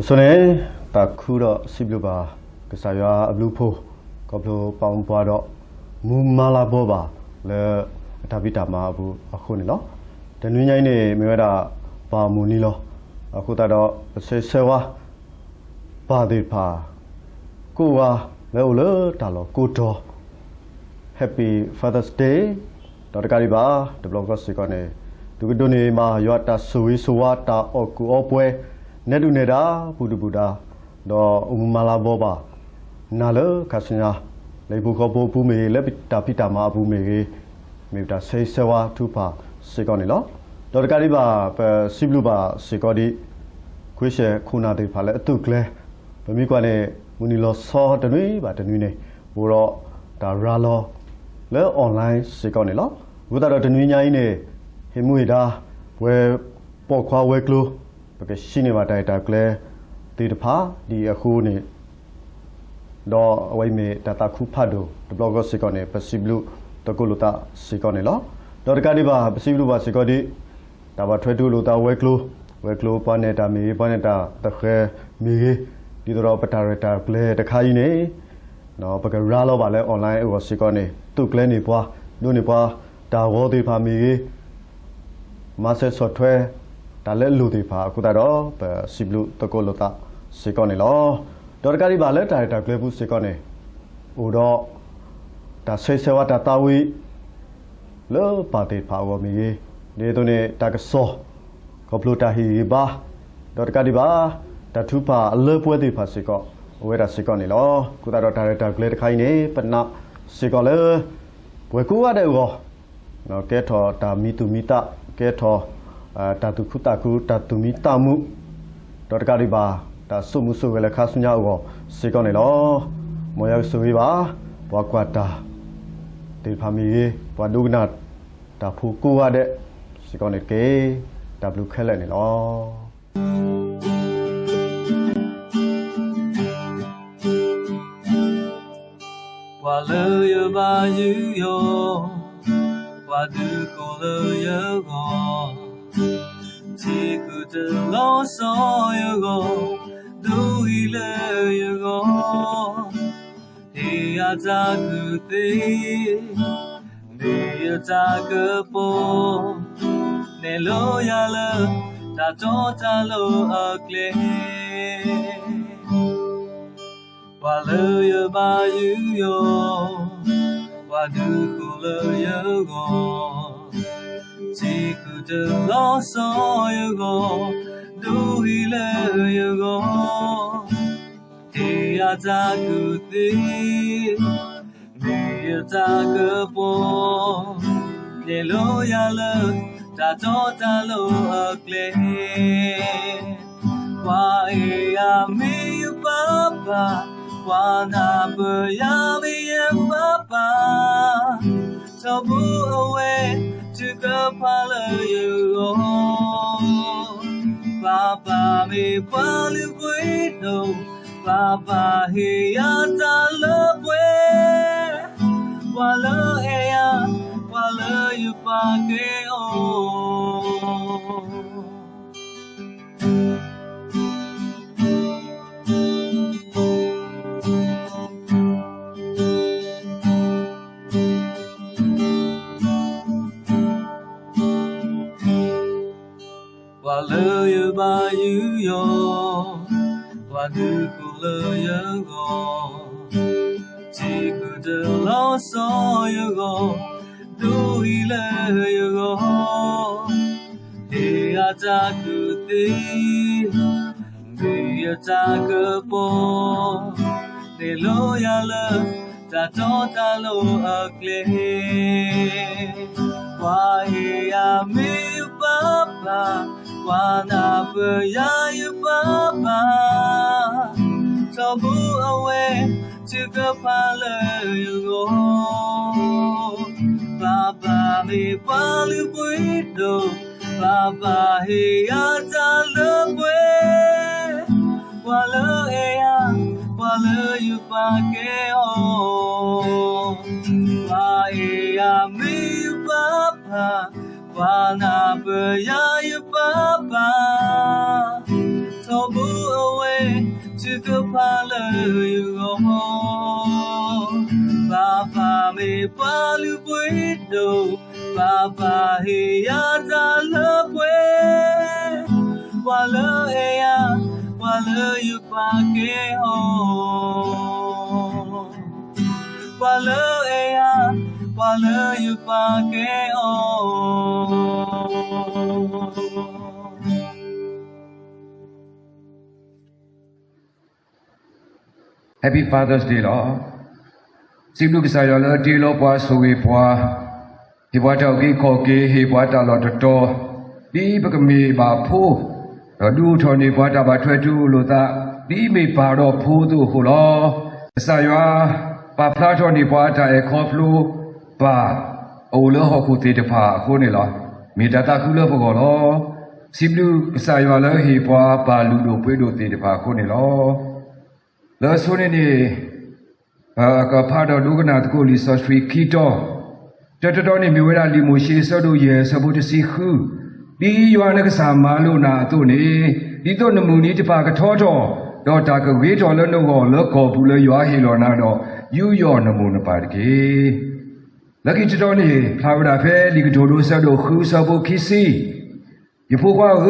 အဆိန့ၣ် သးခုဒီးစံးဘျုးဘၣ် ကစၢ်ယွၤအဘျုးအဖှိၣ် ခီဖျိပာ်မူပှၤဒီး မူမၤလၤဘီဘၣ်လၢ အတၢ်ဖံးတၢ်မၤအပူၤအဃိန့ၣ်လီၤ. တနွံညါအံၤန့ၣ် မ့ၢ်ဝဲဒၣ် ပၢ်မုၢ်နံၤလီၤ. အဃိသတးဒီး ပဆၢဂ့ၤဆၢဝါ ပၢ်သ့ၣ်တဖၣ် ကိးဂၤလၢအိၣ်လၢတၢ်လီၢ်ကိးတီၤ Happy Father's Day ဒီးတကးဒံးဘၣ် တဘျီဃီစ့ၢ်ကီးန့ၣ် သုကဒိးန့ၢ်ဘၣ်ယွၤတၢ်ဆိၣ်ဂ့ၤဆိၣ်ဝါ တၢ်အီၣ်ကူၣ်အီပှဲၤ နဲဒုၣ်နဲဒါ ဘူၣ်ဒုၣ်ဘူၣ်ဒါ ဒီးအိၣ်မူမၤလၤဘီဘၣ် နၤလၢခါဆူညါ လၢဟံၣ်ဖိဃီဖိအပူၤမ့ၢ်ဂ့ၤ လၢပတၢ်ဖံးတၢ်မၤအပူၤမ့ၢ်ဂ့ၤ မ့ၢ်ပတၢ်ဆၢဂ့ၤဆၢဝါထုကဖၣ်စ့ၢ်ကီးန့ၣ်လီၤ. ဒီးတကးဒံးဘၣ် ပစံးဘျုးဘၣ်စ့ၢ်ကီးဒ် ခွံဆဲးခိၣ်နၢ်သ့ၣ်တဖၣ်လၢအသုးကျဲၤ ပမ့ၢ်ကွၢ်န့ၣ် မုၢ်နံၤလီၤဆီတနွံဘၣ်တနွံန့ၣ် အိၣ်ဒီးတၢ်ရၤလီၤလၢ online စ့ၢ်ကီးန့ၣ်လီၤ. အဃိသတးဒီးတနွံညါအံၤန့ၣ် ဟ့ၣ်မူဟ့ၣ်ဒါ ပဝဲပိာ်ခွါဝဲၤကျိၤ ပကဟံးန့ၢ်ဘၣ်တၢ်ရဲၣ်တၢ်ကျဲၤသ့ၣ်တဖၣ် ဒ်အဃိန့ၣ် ဒီးအဝဲအံၤမ့ၢ်တၢ်သးခုဖးဒိၣ် တဘျီဃီစ့ၢ်ကီးန့ၣ် ပစံးဘျုးသကိးလိာ်သးစ့ၢ်ကီးန့ၣ်လီၤ. ဒီးတကးဒံးဘၣ် ပစံးဘျုးဘၣ်စ့ၢ်ကီးဒ် တၢ်ဘၣ်ထွဲတူၢ်လိာ်သးဝဲၤကျိၤ, ဝဲၤကျိၤပှၤနဲၣ်တၢ်မ့ၢ်ဂ့ၤ ပှၤနဲၣ်တၢ်သဃဲၤမ့ၢ်ဂ့ၤ, ဒ်သိးဒီးပတၢ်ရဲၣ်တၢ်ကျဲၤတခါအံၤန့ၣ် ပကရၤလီၤဘၣ်လၢ online အဂီၢ်စ့ၢ်ကီးန့ၣ် သုးကျဲၤန့ၢ်ပှၤ, ဒိးန့ၢ်ပှၤတၢ်ဂီၤသ့ၣ်တဖၣ်မ့ၢ်ဂ့ၤ မၤစၢၤဆီၣ်ထွဲ တၢ်လၢအလိၣ်သ့ၣ်တဖၣ်အဃိသတးဒီး ပစံးဘျုးသကိးလိာ်သးစ့ၢ်ကီးန့ၣ်လီၤ. ဒီးတကးဒံးဘၣ်လၢတၢ်ရဲၣ်တၢ်ကျဲၤပူၤစ့ၢ်ကီးန့ၣ် အိၣ်ဒီး တၢ်ဆၢဂ့ၤဆၢဝါတၢ်သးဝံၣ် လၢပၢ်သ့ၣ်တဖၣ်အဂီၢ်မ့ၢ်ဂ့ၤ, ဒ်သိးန့ၣ် တၢ်ကစီၣ် ခီဖျိတၢ်ဟ့ၣ်ဂံၢ်ဘါ, ဒီးတကးဒံးဘၣ် တၢ်ထုကဖၣ်အလၢပှဲၤသ့ၣ်တဖၣ်စ့ၢ်ကီး အိၣ်ဝဲဒၣ်စ့ၢ်ကီးန့ၣ်လီၤ. အဃိသတးဒီးတၢ်ရဲၣ်တၢ်ကျဲၤတခါအံၤန့ၣ် ပနာ်စ့ၢ်ကီးလၢ ပဝဲကိးဂၤဒဲးအဂီၢ် ကဲထီၣ်တၢ်မံသူၣ်မံသး, ကဲထီၣ် တၢ်သူၣ်ခုသးခု တၢ်သူၣ်မံသးမုာ်, ဒီးတကးဒံးဘၣ် တၢ်ဆိၣ်မုၢ်ဆိၣ်ဂဲၤလၢခါဆူညါအဂီၢ်စ့ၢ်ကီးန့ၣ်လီၤ. မ်ယွၤကဆိၣ်ဂ့ၤဘၣ် ပှၤကွၢ်တၢ်သ့ၣ်တဖၣ်မ့ၢ်ဂ့ၤ, ပှၤဒိကနၣ်တၢ်ဖိကိးဂၤဒဲးစ့ၢ်ကီးန့ၣ်တက့ၢ်. တၢ်ဘျုးခဲလၢာ်န့ၣ်လီၤ. ပှၤလၢယဘၣ်ယုၢ်ယီၢ်, ပှၤဒုးဃီၤလၢယဂီၢ်, ထံခုၣ်တလီၤစီယဂီၢ်, ဒိဂ့ၤလၢယဂီၢ်, ဟ့ၣ်ယၤတၢ်ကူၣ်သ့, မ့ၢ်ယတၢ်ကပီၤ, နဲၣ်လိယၤလၢ တၢ်တီတၢ်လိၤအကျဲ ပှၤလၢယဘၣ်ယုၢ်ယီၢ်, ပှၤဒုးဃီၤလၢယဂီၢ်, ထံခုၣ်တလီၤစီယဂီၢ်, ဒိဂ့ၤလၢယဂီၢ်, ဟ့ၣ်ယၤတၢ်ကူၣ်သ့, မ့ၢ်ယတၢ်ကပီၤ, နဲၣ်လိယၤလၢ တၢ်တီတၢ်လိၤအကျဲ ပှၤအဲၣ်ယၤမ့ၢ်ယပၢ်ပၢ်, ပှၤနၢ်ပၢၢ်ယၤမ့ၢ်ယပၢ်ပၢ်, ထီဘိအဝဲထုကဖၣ်လၢယဂီၢ်, ပၢ်ပၢ်မ့ၢ်ပှၤလုၢ်ပှ့ၤဒိၣ်, ပၢ်ပၢ်ဟ့ၣ်ယၤတၢ်လၢပှဲၤ, ပှၤလၢအဲၣ်ယၤ, ပှၤလၢယပၢ်ကဲအီၤ ပှၤလၢယဘၣ်ယုၢ်ယီၢ်, ပှၤဒုးဃီၤလၢယဂီၢ်, ထံခုၣ်တလီၤစီယဂီၢ်, ဒိဂ့ၤလၢယဂီၢ်, ဟ့ၣ်ယၤတၢ်ကူၣ်သ့, မ့ၢ်ယတၢ်ကပီၤ, နဲၣ်လိယၤလၢ တၢ်တီတၢ်လိၤအကျဲ ပှၤအဲၣ်ယၤမ့ၢ်ယပၢ်ပၢ်, ပှၤနၢ်ပၢၢ်ယၤယပၢ်ပၢ်, ထီဘိအဝဲထုကဖၣ်လၢယဂီၢ်, ပၢ်ပၢ်မ့ၢ်ပှၤလုၢ်ပှ့ၤဒိၣ်, ပၢ်ပၢ်ဟ့ၣ်ယၤတၢ်လၢပှဲၤ, ပှၤလၢအဲၣ်ယၤ, ပှၤလၢယပၢ်ကဲအီၤ, ပှၤအဲၣ်ယၤမ့ၢ်ယပၢ်ပၢ်, ပှၤနၢ်ပၢၢ်ယၤယပၢ်ပၢ်, ထီဘိအဝဲ တဖၣ်လၢယဂီၢ်, ပၢ်ပၢ်မ့ၢ်ပှၤလုၢ်ပှ့ၤဒိၣ်, ပၢ်ပၢ်ဟ့ၣ်ယၤတၢ်လၢပှဲၤ, ပှၤလၢအဲၣ်ယၤ, ပှၤလၢယပာ်ကဲအီၤ, ပှၤလၢအဲၣ်ယၤ, ပှၤလၢယပာ်ကဲအီၤ. Happy Father's Day လီၤ. စံးဘျုးကစၢ်ယွၤလၢတ့လီၤပှၤ ဆိၣ်ဂ့ၤပှၤ, ဟ့ၣ်ပှၤတၢ်အုၣ်က့ၤခီၣ်က့ၤ, ဟ့ၣ်ပှၤတၢ်လီၢ်တတီၤ, ဒ်ပကမ့ၢ်ဘၣ်ဖိ, ဒီးဒုးအိၣ်ထီၣ်န့ၢ်ပှၤတၢ်ဘၣ်ထွဲတၢ်အုၣ်လိာ်သး, ဒ်မ့ၢ်ပၢ်ဒီးဖိအသိးအဃိလီၤ. ကစၢ်ယွၤ ပာ်ဖျါထီၣ်န့ၢ်ပှၤတၢ်အဲၣ်ခီဖျိပၢ် အအိၣ်လၢဟီၣ်ခိၣ်သ့ၣ်တဖၣ်အဃိန့ၣ်လီၤ. မ့ၢ်တၢ်သးခုလၢပဂီၢ်လီၤ. စံးဘျုးကစၢ်ယွၤလၢဟ့ၣ်ပှၤပၢ်လုၢ်ဒိၣ်ပှ့ၤဒိၣ်သ့ၣ်တဖၣ်အဃိန့ၣ်လီၤ. လၢအဆိန့ၣ်န့ၣ် ကဖးဒီးဒိကနၣ်သကိးလံာ်စီဆှံခံတီၤ, တၢတတီၤန့ၣ်မ့ၢ်ဝဲဒၣ်လံာ်မိၤၡ့အဆၢဒိၣ်ယဲၢ်အဆၢဖိတဆံဃု, ဒ်ယွၤနကစၢ်မၤလိာ်နၤအသိးန့ၣ်, ဒ်သိးနမုၢ်နံၤတဖၣ်ကထီထီၣ်, ဒီးတၢ်ကဂ့ၤထီၣ်လၢနဂီၢ်လၢကီၢ်ပူၤလၢယွၤဟ့ၣ်လီၤနၤဒီး, ယူးယီၣ်နမိၢ်နပၢ်တက့ၢ်. လၢခံတတီၤန့ၣ် ဖျါဝဲဒၣ်ဖဲလံာ်ကတိၤဒိအဆၢဒိၣ်ဃုအဆၢဖိခံဆံ, ယဖိခွါဧၢ,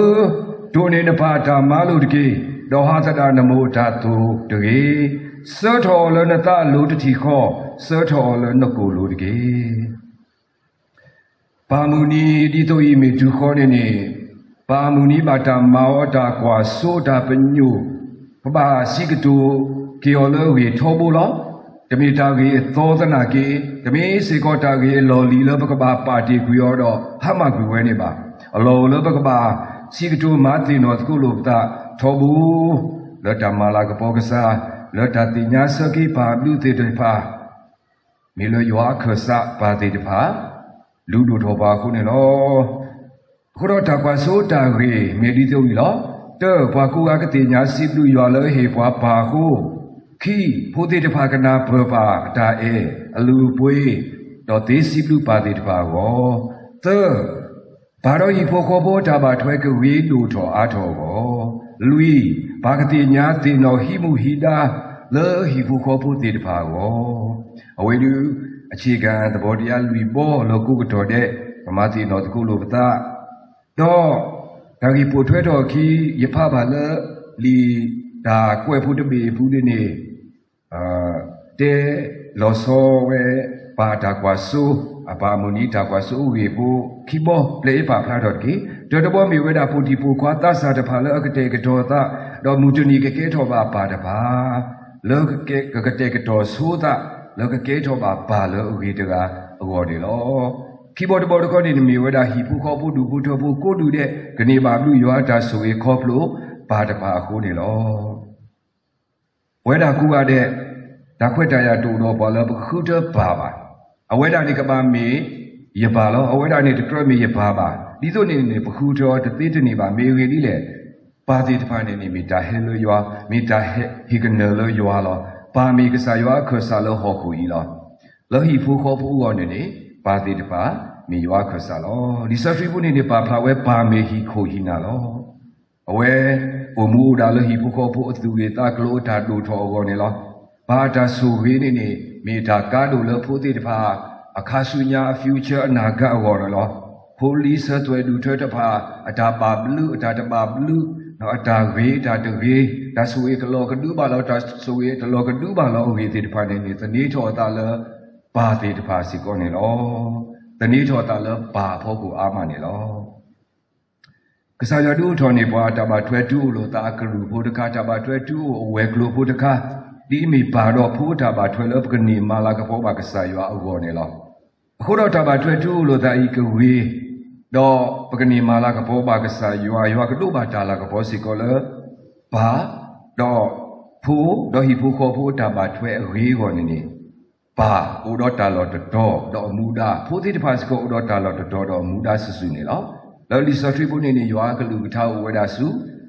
တိၢ်န့ၢ်နပၢ်အတၢ်မၤလိာ်တက့ၢ်, ဒီးဟးသဒၣ်နမိၢ်အတၢ်သိၣ်တဂ့ၤ. ဆှၢထီၣ်အီၤလၢနသးအလိၤတထံၣ်ဃီ, ဆှၢထီၣ်အီၤလၢနကိာ်လိၤတက့ၢ်. ပၢ်မုၢ်နံၤဒ်သိးအံၤမ့ၢ်တုၤဃီန့ၣ်န့ၣ်, ပၢ်မုၢ်နံၤဘၣ်တၢ်မၤအီၤတၢ်ကွၢ်စိတၢ်ပညိၣ်, ပဘၣ်စံးကတိၤက့ၤအီၤလၢအဂ့ၢ်ထီဘိလီၤ. တမ့ၢ်တၢ်ဂ့ၤအသီသနာ်က့, တမ့ၢ်စ့ၢ်ကီးတၢ်ဂ့ၤအလီၢ်လံၤလၢပကဘၣ်ပာ်တ့ၢ်ကွံာ်အီၤဒီးဟါမၢ်ကွံာ်ဝဲန့ၣ်ဘၣ်. အလီၢ်အိၣ်လၢပကဘၣ်စံးကတိၤမၤသ့ၣ်နီၣ်သကိးလိာ်ပသးထီဘိ, လၢတၢ်မၤလၤကပီၤကစၢ်, လၢတၢ်သ့ၣ်ညါဆၢက့ၤပၢ်အဘျုးသ့ၣ်တဖၣ် မ့ၢ်လၢယွၤအခၢၣ်စးပၢ်သ့ၣ်တဖၣ် လုၢ်ဒိၣ်ထီၣ်ပှၤအဃိန့ၣ်လီၤ. အဃိဒီးတၢ်ကွၢ်စိတၢ်ဂ့ၤမ့ၢ်ဒ်သိးအံၤလီၤ. တၢ, ပှၤကိးဂၤကသ့ၣ်ညါစံးဘျုးယွၤလၢအဟ့ၣ်ပှၤပၢ်အဃိ, ခံ, ဖိသ့ၣ်တဖၣ်ကနၢ်ပၢၢ်ပၢ်အတၢ်အဲၣ်အလုၢ်အပှ့ၤ, ဒီးသ့စံးဘျုးပၢ်သ့ၣ်တဖၣ်အဂီၢ်, သၢ ပၢ်ဒီးဟံၣ်ဖိဃီဖိအတၢ်ဘၣ်ထွဲကဂ့ၤဒိၣ်ထီၣ်အါထီၣ်အဂီၢ်, လွံၢ်, ပၢ်ကသ့ၣ်ညါသ့ၣ်နီၣ်ဟံးမူဟံးဒါလၢဟံၣ်ဖိဃီဖိသ့ၣ်တဖၣ်အဂီၢ်, အဝဲဒုး အဆ့ကၤသဘီတယါလွံၢ်ဘီလၢကိးကတီၢ်ဒဲး ပမၤသ့ၣ်နီၣ်သကိးလိာ်ပသး, ဒီး တၢ်ဂ့ၢ်ပိာ်ထွဲထီၣ်အခံ ယဖးဘၣ်လၢ လံာ်တၢ်ကွဲးဖိတဘ့ၣ်အပူၤန့ၣ်န့ၣ် တဲလီၤဆီဝဲ ပၢ်တၢ်ကွၢ်စိ, အပၢ်မုၢ်နံၤတၢ်ကွၢ်စိအဂ့ၢ်ဖိခံဘီ ပျဲအ့ၣ်ပာ်ဖျါထီၣ်တက့ၢ်. တၢတဘီမ့ၢ်ဝဲဒၣ် ဖိဒံဖိခွါသးစၢ်တဖၣ်လၢအကတဲာ်ကတီၤအသး, ဒီးမုၢ်တနံၤကကဲထီၣ်ဘၣ်ပၢ်တဖၣ် လၢကကဲ, ကကတဲာ်ကတီၤဆိသး လၢကကဲထီၣ်ဘၣ်ပၢ်လၢအဂ့ၤတဂၤအဂီၢ်န့ၣ်လီၤ. ခံဘီတဘီတခီန့ၣ် မ့ၢ်ဝဲဒၣ်ဟံၣ်ဖိဃီဖိဒူၣ်ဖိထၢဖိကိးဒူၣ်ဒဲး ကန့ၢ်ဘၣ်ဘျုးယွၤတၢ်ဆိၣ်ဂ့ၤခီဖျိပၢ်တဖၣ်အဃိန့ၣ်လီၤ. ပဝဲဒၣ်ကိးဂၤဒဲး တၢ်ခွဲးတၢ်ယာ်တအိၣ်ဒီးပှၤလၢပကဃုထၢပၢ်ဘၣ်. အဝဲဒၣ်န့ၣ်ကဘၣ်မ့ၢ်ယပၢ်လီၤ. အဝဲဒၣ်န့ၣ်တကြၢးမ့ၢ်ယပၢ်ဘၣ်. ဒ်သိးန့ၣ်န့ၣ် ပဃုထၢအီၤတသ့တန့ၢ်ဘၣ်. မ့ၢ်အဂ့ၢ်ဒ်လဲၣ်. ပၢ်သ့ၣ်တဖၣ်န့ၣ်န့ၣ် မ့ၢ်တၢ်ဟဲလၢယွၤ, မ့ၢ်တၢ်ဟ့ၣ်ကနၢၤလၢယွၤလီၤ. ပၢ်မ့ၢ်ကစၢ်ယွၤအခၢၣ်စးလၢဟီၣ်ခိၣ်အံၤလီၤ. လၢဟံၣ်ဖိဃီဖိအဂီၢ်န့ၣ်န့ၣ် ပၢ်သ့ၣ်တဖၣ် မ့ၢ်ယွၤအခၢၣ်စးလီၤ. လံာ်စီဆှံပူၤန့ၣ်န့ၣ် ပာ်ဖျါဝဲပၢ်မ့ၢ်ဟံၣ်ခိၣ်ဟံၣ်နၢ်လီၤ. အဝဲ အိၣ်မူအိၣ်ဒၣ်လၢဟံၣ်ဖိဃီဖိအသူၣ်ဂ့ၤသးကျိၤအတၢ်ဒိၣ်ထီၣ်အဂီၢ်န့ၣ်လီၤ. ပၢ်အတၢ်ဆိၣ်ဂ့ၤန့ၣ်န့ၣ် မ့ၢ်တၢ်ကါဒိၣ်လၢဖိသ့ၣ်တဖၣ် အခါဆူညါ အ future အနၢ်ကၣ်အဂီၢ်န့ၣ်လီၤ. ဖိလံၤဆၢသွဲၣ်ဒူၣ်ထၢတဖၣ် အတၢ်ဘၣ်ဘျုး အတၢ်တဘၣ်ဘျုး, ဒီးအတၢ်ဂ့ၤ အတၢ်တဂ့ၤ, တၢ်ဆိၣ်ဂ့ၤကလီၤကဒုဘၣ်လီၤ, တၢ်ဆိၣ်ဂ့ၤတလီၤကဒုဘၣ်လီၤအဂ့ၢ်သ့ၣ်တဖၣ်န့ၣ်န့ၣ် သန့ၤထီၣ်အသးလၢ ပၢ်သ့ၣ်တဖၣ်စ့ၢ်ကီးန့ၣ်လီၤ. သန့ၤထီၣ်အသးလၢပၢ်အဖီခိၣ်အါမးန့ၣ်လီၤ. ကစၢ်ယွၤဒုးအိၣ်ထီၣ်န့ၢ်ပှၤ တၢ်ဘၣ်ထွဲတုၤအိၣ်လိာ်သးအကရူၢ်ဖိတခါ, တၢ်ဘၣ်ထွဲတုၤအိၣ်အဝဲၤကျိၤဖိတခါ, ဒ်အမ့ၢ်ပၢ်ဒီးဖိအတၢ်ဘၣ်ထွဲလၢပကန့ၢ်မၤလၤကပီၤဘၣ်ကစၢ်ယွၤအဂီၢ်န့ၣ်လီၤ. အဃိဒီးတၢ်ဘၣ်ထွဲတုၤအိၣ်လိာ်သးအံၤကဂ့ၤ, ဒီးပကန့ၢ်မၤလၤကပီၤဘၣ်ကစၢ်ယွၤ, ယွၤကဒိးဘၣ်တၢ်လၤကပီၤစ့ၢ်ကီးလၢ ပၢ်, ဒီးဖိ, ဒီးဟံၣ်ဖိဃီဖိအတၢ်ဘၣ်ထွဲအဂ့ၤအဂီၢ်န့ၣ်န့ၣ် ပၢ်အိၣ်ဒီးတၢ်လီၢ်တတီၤဒီးအမူဒါ, ဖိသ့ၣ်တဖၣ်စ့ၢ်ကီးအိၣ်ဒီးတၢ်လီၢ်တတီၤဒီးအမူဒါစုာ်စုာ်န့ၣ်လီၤ. လၢလံာ်စီဆှံဖိန့ၣ်န့ၣ် ယွၤအကလုၢ်ကထါအိၣ်ဝဲဒၣ်ဆူ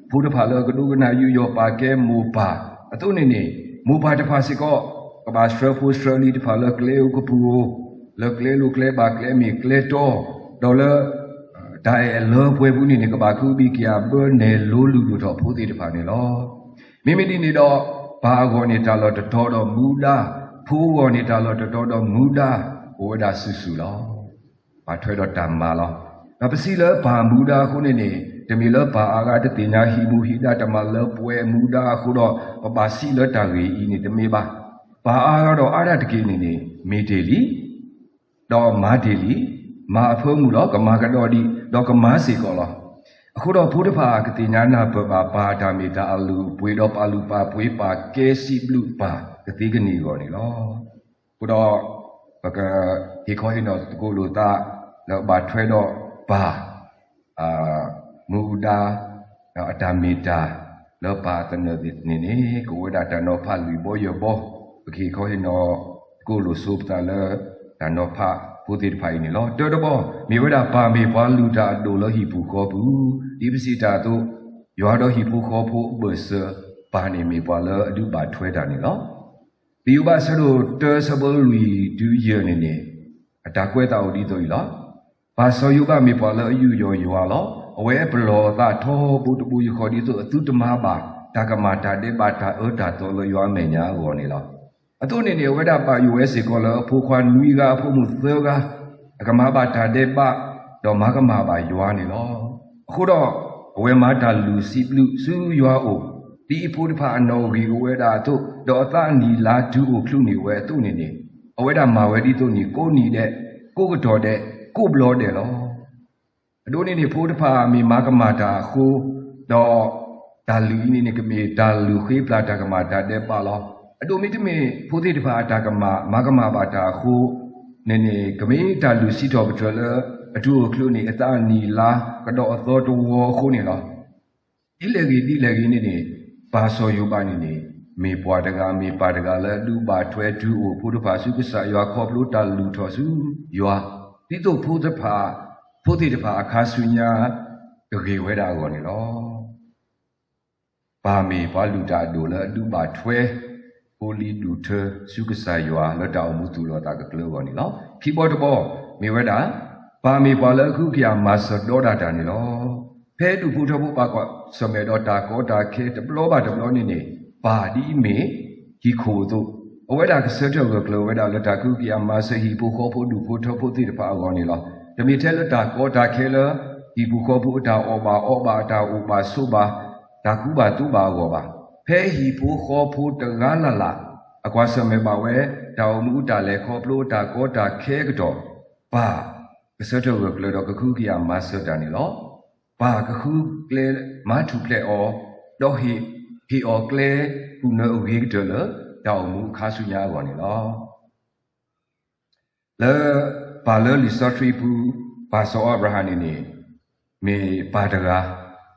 ဖိတဖၣ်လၢအကဒိကနၣ်ယူးယီၣ်ပာ်ကဲမိၢ်ပၢ်အသိးန့ၣ်န့ၣ်, မိၢ်ပၢ်တဖၣ်စ့ၢ်ကီး ကဘၣ်ဆှၢဖိဆှၢလံၤတဖၣ်လၢကျဲအိၣ်ကပူၤဧိၤ, လၢကျဲလိၤကျဲဘၣ် ကျဲမ့ၢ်ကျဲတီ, ဒီးလၢ တၢ်အဲၣ်အလၢပှဲၤပူၤန့ၣ်န့ၣ် ကဘၣ်ဃုဘံၣ်ကယၤဘၢနဲၣ်လိလူၤဒိၣ်ထီၣ်ဖိသ့ၣ်တဖၣ်န့ၣ်လီၤ. မ့မ့ၢ်ဒ်န့ၣ်ဒီး ပၢ်အဂီၢ်န့ၣ်တၢ်လီၢ်တတီၤဒီးမူဒါ, ဖိအဂီၢ်န့ၣ်တၢ်လီၢ်တတီၤဒီးမူဒါ, အိၣ်ဝဲဒၣ်စုာ်စုာ်လီၤ. ဘၣ်ထွဲဒီးတၢ်မၤလီၤ. ဒီးပစံးလၢပၢ်မူဒါအဃိန့ၣ်န့ၣ် တမ့ၢ်လၢပၢ်အါဂၤတသ့ၣ်ညါဟံၣ်မူဟံၣ်ဒါတမၤလၢပှဲၤမူဒါအဃိဒီး ပဘၣ်စံးလၢတၢ်ဂ့ၢ်အံၤန့ၣ်တမ့ၢ်ဘၣ်. ပၢ်အါဂၤဒီးအါဒၣ်တက့ၢ်န့ၣ်န့ၣ် မ့ၢ်တ့ၢ်လံ ဒီးမၤတ့ၢ်လံ, မၤအဖၢမုၢ်လီၤ, ကမၤကဒီးဒံး, ဒီးကမၤစ့ၢ်ကီးလီၤ. အဃိဒီးဖိတဖၣ်ကသ့ၣ်ညါနၢ်ပၢၢ်ဘၣ် ပၢ်တၢ်မ့ၢ်တၢ်အလုၢ်အပှ့ၤဒီးပာ်လုၢ်ပာ်ပှ့ၤ ပာ်ကဲစံးဘျုးပၢ်ကသ့ကန့ၢ်အဂီၢ်န့ၣ်လီၤ. အဃိဒီး ပကဟ့ၣ်ခီဟ့ၣ်နီၤသကိးလိာ်သး လၢဘၣ်ထွဲဒီးပၢ် မူဒါ ဒီးအတၢ်မ့ၢ်တၢ်လၢပၢ်အသနၢၣ်န့ၣ်န့ၣ် ကအိၣ်ဝဲဒၣ်တၢ်နီၤဖးလွံၢ်ဘီယဲၢ်ဘီ, ပကဟ့ၣ်ခီဟ့ၣ်နီၤသကိးလိာ်ဆိပသးလၢ တၢ်နီၤဖးဖိသ့ၣ်တဖၣ်အံၤန့ၣ်လီၤ. တၢတဘီ မ့ၢ်ဝဲဒၣ်ပၢ်မ့ၢ်ပှၤလုၢ်တၢ်အဒိၣ်လၢဟံၣ်ပူၤဃီပူၤ, ဒ်ပစံးတၢ်အသိး ယွၤဒီးဟံၣ်ဖိဃီဖိအဘၢၣ်စၢၤ ပၢ်န့ၣ်မ့ၢ်ပှၤလၢအဒုးဘၣ်ထွဲတၢ်န့ၣ်လီၤ. လံာ်ယိၤဘးအဆၢဒိၣ်တၢအဆၢဖိလွံၢ်တုၤယဲၢ်န့ၣ်န့ၣ် အတၢ်ကွဲးသးအိၣ်ဒ်သိးအံၤလီၤ. ပၢ်စီၤယိၤဘးမ့ၢ်ပှၤလၢအယူးယီၣ်ယွၤလီၤ. အဝဲပလီၢ်အသးထီဘိတဘိယူၢ်ဃီ ဒ်သိးအသုတမၤဘၣ် တၢ်ကမၣ်တၢ်ဒဲးဘးတၢ်အၢတၢ်သီလၢယွၤအမဲာ်ညါအဂီၢ်န့ၣ်လီၤ. အသိးန့ၣ်န့ၣ် အဝဲဒၣ်ပာ်ယိာ်ဝဲစ့ၢ်ကီးလၢအဖိခွါနွံဂၤအဖိမုၣ်သၢဂၤ အကမၤဘၣ်တၢ်ဒဲးဘး ဒီးမၤကမၣ်ဘၣ်ယွၤန့ၣ်လီၤ. အဃိဒီး အဝဲမၤတၢ်လုၢ်စံးဘျုးဆူယွၤအအိၣ်, ဒ်အဖိတဖၣ်အနီၣ်ဂံၢ်အိၣ်ဝဲဒၣ်အသိး, ဒီးအသးအနံၣ်လါတုၤအိၣ်ချုးန့ၢ်ဝဲအသိးန့ၣ်န့ၣ်, အဝဲဒၣ်မၤဝဲဒ်သိးန့ၣ် ကိးနံၤဒဲး, ကိးကတီၢ်ဒဲး, ကိးဘျီဒဲးလီၤ. အဒိန့ၣ်န့ၣ် ဖိတဖၣ်မ့ၢ်မၤကမၣ်တၢ်အဃိ, ဒီးတၢ်လုၢ်အံၤန့ၣ်န့ၣ် ကမ့ၢ်တၢ်လုၢ်ဃ့ပျၢ်တၢ်ကမၣ်တၢ်ဒဲးဘးလီၤ. အဒိမ့တမ့ၢ် ဖိသ့ၣ်တဖၣ်အတၢ်ကမၣ် မၤကမၣ်ဘၣ်တၢ်အဃိန့ၣ်န့ၣ် ကမ့ၢ်တၢ်လုၢ်စံးထီၣ်ပတြၢၤလၢ အတုၤအိၣ်ချုးန့ၢ် အသးအနံၣ်လါကဒီးအသီတဝီအဃိန့ၣ်လီၤ. ဒ်လဲၣ်ဂ့ၤဒ်လဲၣ်ဂ့ၤန့ၣ်န့ၣ် ပၢ်စီၤယိၤဘးန့ၣ်န့ၣ် မ့ၢ်ပှၤတဂၤ မ့ၢ်ပၢ်တဂၤလၢအဒုးဘၣ်ထွဲတုၤအိၣ်ဖိတဖၣ်ဆူကစၢ်ယွၤခီဖျိတၢ်လုၢ်ထီၣ်ဆူယွၤ, ဒ်သိးဖိသ့ၣ်တဖၣ် ဖိသ့ၣ်တဖၣ်အခါဆူညါ ကဂ့ၤဝဲဒၣ်အဂီၢ်န့ၣ်လီၤ. ပၢ်မ့ၢ်ပှၤလုၢ်တၢ်အဒိၣ်လၢအဒုးဘၣ်ထွဲ ဖိလံၤဒူၣ်ထၢ ဆူကစၢ်ယွၤလၢတၢ်အိၣ်မူသူၣ်လီၤသးကကျၢၤအဂီၢ်န့ၣ်လီၤ. ခံဘီတဘီ မ့ၢ်ဝဲဒၣ် ပၢ်မ့ၢ်ပှၤလၢအခုကယာ်မၤစၢၤဒီဒၣ်တၢ်န့ၣ်လီၤ. ဖဲဒူၣ်ဖိထၢဖိဘၣ်ကွၢ်ဆၢၣ်မဲာ်ဒီးတၢ်ကီတၢ်ခဲတဘျီဘၣ်တဘျီန့ၣ်န့ၣ် ပၢ်ဒ်အမ့ၢ်ဟံၣ်ခိၣ်အသိး အဝဲဒၣ်ကဆၢထၢၣ်ဂၢၢ်ကျၢၤဝဲဒၣ်လၢတၢ်ကဟုကယာ်မၤစၢၤဟံၣ်ဖိဃီဖိဒူၣ်ဖိထၢဖိသ့ၣ်တဖၣ်အဂီၢ်န့ၣ်လီၤ. တမ့ၢ်ထဲလၢတၢ်ကီတၢ်ခဲလၢ ဟံၣ်ပူၤဃီပူၤအတၢ်အီၣ်ဘၣ်အီဘၣ် အတၢ်အိၣ်ဘၣ်ဆိးဘၣ် တၢ်ကူဘၣ်သိးဘၣ်အဂီၢ်ဘၣ်. ဖဲဟံၣ်ဖိဃီဖိတဂၤလၢ်လၢ် အကွၢ်ဆၢၣ်မဲာ်ဘၣ်ဝဲ တၢ်အိၣ်မူအတၢ်လဲၤခီဖျိတၢ်ကီတၢ်ခဲအကတီၢ် ပၢ်ကဆၢထၢၣ်ဂၢၢ်ကျၢၤဒီးကကဟုကယာ်မၤစၢၤတၢ်န့ၣ်လီၤ. ပၢ်ကဃုကျဲမၤထူၣ်ဖျဲးအီၤ ဒီးဟ့ၣ်အီၤကျဲ ဟူးနၢအဂ့ၤကတၢၢ်လၢ တၢ်အိၣ်မူအခါဆူညါအဂီၢ်န့ၣ်လီၤ. လၢပၢ်လၢလံာ်စီဆှံပူၤ ပၢ်စီၤအၤဘြၤဟၣ်န့ၣ်န့ၣ် မ့ၢ်ပၢ်တဂၤ,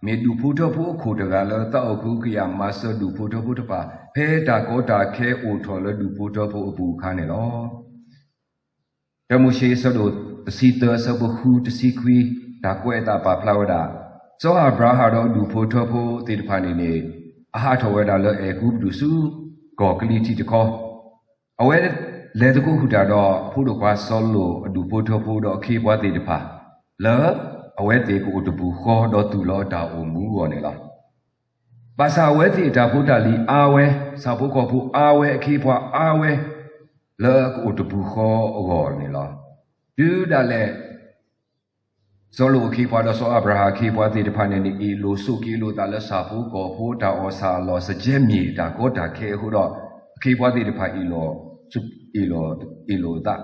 မ့ၢ်ဒူၣ်ဖိထၢဖိအခိၣ်တဂၤလၢသးအိၣ်ကဟုကယာ်မၤစၢၤဒူၣ်ဖိထၢဖိတဖၣ် ဖဲတၢ်ကီတၢ်ခဲအိၣ်ထီၣ်လၢဒူၣ်ဖိထၢဖိအပူၤအခါန့ၣ်လီၤ. တၢမိၤၡ့အဆၢဒိၣ်တဆံသၢအဆၢဖိဃုတဆံခွံ တၢ်ကွဲးအသးပာ်ဖျါဝဲဒၣ်, စီၤအၤဘြၤဟၣ်ဒီးဒူၣ်ဖိထၢဖိသ့ၣ်တဖၣ်န့ၣ်န့ၣ် အဟးထီၣ်ဝဲဒၣ်လၢအဲၤကူပတူးဆူ ကီၢ်ကလံၤထံးတခီ အဝဲလဲၤသကိးဃုာ်တၢ်ဒီး ဖိဒိၣ်ခွါစီၤလိာ်အဒူၣ်ဖိထၢဖိဒီးအခ့အပှၤသ့ၣ်တဖၣ် လၢအဝဲသ့ၣ်ကအိၣ်တပူၤဃီဒီးသူၣ်လီၤအတၢ်အိၣ်မူအဂီၢ်န့ၣ်လီၤ. ဘၣ်ဆၣ်အဝဲသ့ၣ်အတၢ်ဖိတၢ်လံၤအါဝဲ, ဆၣ်ဖိကီၢ်ဖိအါဝဲ, အခ့အပှၤအါဝဲ, လၢကအိၣ်တပူၤဃီအဂီၢ်န့ၣ်လီၤ. တုၤဒၣ်လဲာ် စီၤလိာ်အခ့အပှၤဒီးစီၤအၤဘြၤဟၣ်အခ့အပှၤသ့ၣ်တဖၣ်န့ၣ်န့ၣ် အ့ၣ်လိာ်ဆိးက့လိာ်သးလၢဆၣ်ဖိကီၢ်ဖိတၢ်အီၣ်ဆၣ်အလီၢ်စကဲမ့ၢ်တၢ်ကီတၢ်ခဲအဃိဒီး အခ့အပှၤသ့ၣ်တဖၣ်အ့ၣ်လိာ်, အ့ၣ်လိာ်အသး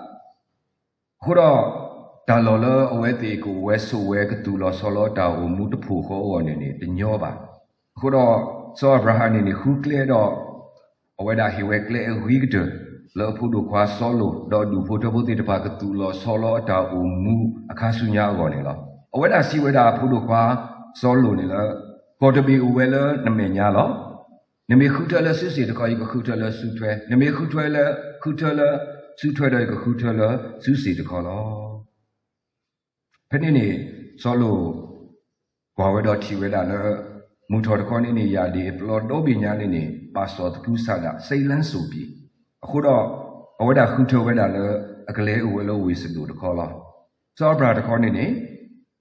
အဃိဒီး တၢ်လီၢ်လၢအဝဲသ့ၣ်ကအိၣ်ဝဲဆိးဝဲကသူၣ်လီၤဆီလီၤတၢ်အိၣ်မူတဖှိၣ်ဃီအဂီၢ်န့ၣ်န့ၣ် တညီဘၣ်. အဃိဒီး စီၤအၤဘြၤဟၣ်န့ၣ်န့ၣ် ဃုကျဲဒီး အဝဲဒၣ်ဟ့ၣ်ဝဲကျဲအဂ့ၤကတၢၢ် လၢအဖိဒိၣ်ခွါစီၤလိာ် ဒီးအဒူၣ်ဖိထၢဖိသ့ၣ်တဖၣ်ကသူၣ်လီၤဆီလီၤအတၢ်အိၣ်မူအခါဆူညါအဂီၢ်န့ၣ်လီၤ. အဝဲဒၣ်စံးဝဲဒၣ်အဖိဒိၣ်ခွါစီၤလိာ်န့ၣ်လၢ ကီၢ်တဘ့ၣ်အိၣ်ဝဲလၢနမဲာ်ညါလီၤ. နမ့ၢ်ဃုထၢလၢစုစ့ၣ်တခီ ယကဃုထၢလၢစုထွဲ, နမ့ၢ်ဃုထၢလၢ, ဃုထၢလၢစုထွဲဒီးယကဃုထၢလၢစုစ့ၣ်တခီလီၤ. ဖဲန့ၣ်န့ၣ် စီၤလိာ် ကွၢ်ဝဲဒီးထံၣ်ဝဲဒၣ်လၢ မုၢ်ထီၣ်တခီန့ၣ်န့ၣ် ယၣ်ဒ့ၣ်အပျီဒီဘ့ၣ်ညါန့ၣ်န့ၣ် ဘၣ်စီၣ်သကုၤဆးဒး စ့လၢစိးပံၤ, အဃိဒီး အဝဲဒၣ်ဃုထၢဝဲဒၣ်လၢ အကလဲၤအိၣ်ဝဲလၢဝ့ၢ်စဒိၣ်တခီလီၤ. စီၤအၤဘြၤဟၣ်တခီန့ၣ်န့ၣ်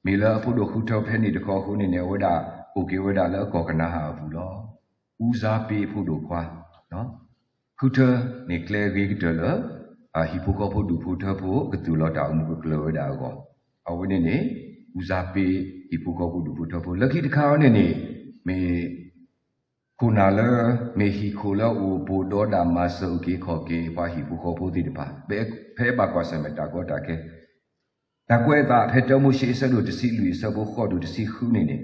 မ့ၢ်လၢအဖိဒိၣ်ဃုထၢဖဲန့ၣ်တခီအဃိန့ၣ်န့ၣ် အဝဲဒၣ်အိၣ်က့ၤဝဲဒၣ်လၢကီၢ်ကနၤဧၣ်အပူၤလီၤ. ဦးစားပေးအဖိဒိၣ်ခွါ, ဃုထၢန့ၣ်ကျဲအဂ့ၤကတၢၢ်လၢ ဟံၣ်ဖိဃီဖိဒူၣ်ဖိထၢဖိ ကသူၣ်လီၤတၢ်အိၣ်မူကကျၢၤဝဲဒၣ်အဂီၢ်, အဝဲန့ၣ်န့ၣ် ဦးစားပေး ဟံၣ်ဖိဃီဖိဒူၣ်ဖိထၢဖိ လၢခံတခါအံၤန့ၣ်န့ၣ် မ့ၢ် ခိၣ်နၢ်လၢ မ့ၢ်ဟံၣ်ခိၣ်လၢအအိၣ်ပိၣ်ဒီးဒၣ်မၤစၢၤအုၣ်က့ၤခီၣ်က့ၤ ပှၤဟံၣ်ဖိဃီဖိသ့ၣ်တဖၣ် ဖဲဘၣ်ကွၢ်ဆၢၣ်မဲာ်တၢ်ကီတၢ်ခဲ တၢ်ကွဲးအသးဖဲတၢမိၤၡ့အဆၢဒိၣ်တဆံလွံၢ်အဆၢဖိဃိးတုၤတဆံဃုန့ၣ်န့ၣ်,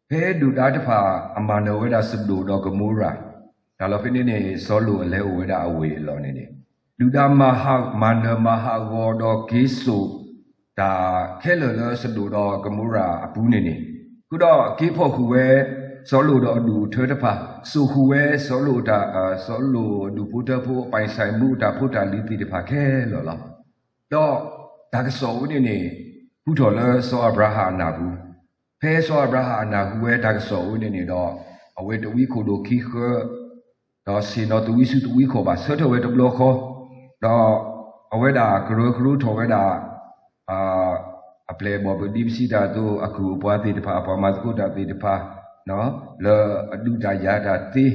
ဖဲဒုၣ်ဒါတဖၣ်အမၤနၢၤဝဲဒၣ်စဒိၣ်ဒီးကမိရၤ, တၢ်လီၢ်ဖဲန့ၣ်န့ၣ် စီၤလိာ်အလဲၤအိၣ်ဝဲဒၣ်အဝ့ၢ်အလီၢ်န့ၣ်န့ၣ်, ဒုၣ်ဒါမၤဟး မၤနၢၤမၤဟးဂီၤဒီးက့ၤစိာ် တၢ်ခဲလၢာ်လၢစဒိၣ်ဒီးကမိရၤအပူၤန့ၣ်န့ၣ်, ဃုာ်ဒီးက့ၤဖီၣ်ဃုာ်ဝဲ စီၤလိာ်ဒီးအဒူၣ်အထၢတဖၣ်, စိာ်ဃုာ်ဝဲစီၤလိာ်အတၢ် စီၤလိာ်အဒူၣ်ဖိထၢဖိ အပိုင်ဆိုင်မှုအတၢ်ဖိတၢ်လံၤသ့ၣ်တဖၣ်ခဲလၢာ်လီၤ. ဒီးတၢ်ကစီၣ်ဝဲန့ၣ်န့ၣ် ဟူထီၣ်လၢစီၤအၤဘြၤဟၣ်အနၢ်ပူၤ, ဖဲစီၤအၤဘြၤဟၣ်အနၢ်ဟူဝဲတၢ်ကစီၣ်ဝဲန့ၣ်န့ၣ်ဒီး အဝဲတဝံခိၣ်ဒိၣ်ခံဃၢ ဒီးဆ့ၣ်နီၤသဝံစုသဝံခီၣ်ဘၣ် ဆၢထၢၣ်ဝဲတဘျီဃီ, ဒီးအဝဲဒၣ်ကရၢကရိထီၣ်ဝဲဒၣ် အပျဲၢ်အဘီၣ်ပဒံပစံးတၢ်အသိး အကုၢ်အပှၤသ့ၣ်တဖၣ် အပှၤမၤသကိးတၢ်သ့ၣ်တဖၣ် လၢအဒုးတၢ်ယၤတၢ်သ့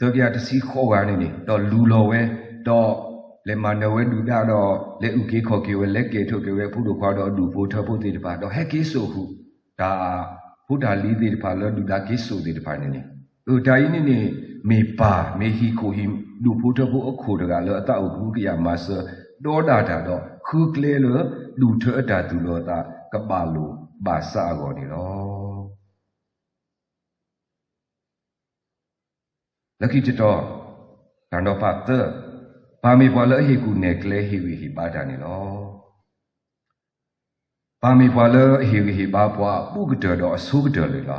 သၢကယၤတဆံဃိးဂၤန့ၣ်န့ၣ် ဒီးလူၤလီၤဝဲ, ဒီးလဲၤမၤနၢၤဝဲဒုၣ်ဒါဒီး လဲၤအုၣ်က့ၤခီၣ်က့ၤဝဲ လဲၤကဲၤထီၣ်က့ၤဝဲအဖိဒိၣ်ခွါဒီးအဒူၣ်ဖိထၢဖိသ့ၣ်တဖၣ် ဒီးဟဲက့ၤစိာ်ဃုာ် တၢ်ဖိတၢ်လံၤသ့ၣ်တဖၣ်လၢဒုၣ်ဒါက့ၤစိာ်သ့ၣ်တဖၣ်န့ၣ်န့ၣ်, တၢ်အံၤန့ၣ်န့ၣ် မ့ၢ်ပၢ်မ့ၢ်ဟံၣ်ခိၣ်ဟံၣ်ဒူၣ်ဖိထၢဖိအခိၣ်တဂၤလၢအသးအိၣ်ကဟုကယာ်မၤစၢၤ ဒီဒၣ်တၢ်ဒီး ဃုကျဲလၢဒူၣ်ထၢအတၢ်သူၣ်လီၤအသး ကဘၣ်လိာ်ဘၣ်စးအဂီၢ်န့ၣ်လီၤ. လၢခံတတီၤ, တၢ်နီၤဖးသၢ, ပၢ်မ့ၢ်ပှၤလၢအဟ့ၣ်ကူၣ်နဲၣ်ကျဲဟ့ၣ်ဂံၢ်ဟ့ၣ်ဘါတၢ်န့ၣ်လီၤ. ပၢ်မ့ၢ်ပှၤလၢအဟ့ၣ်ဂံၢ်ဟ့ၣ်ဘါပှၤအဘူးကတၢၢ်ဒီးအဆိကတၢၢ်န့ၣ်လီၤ.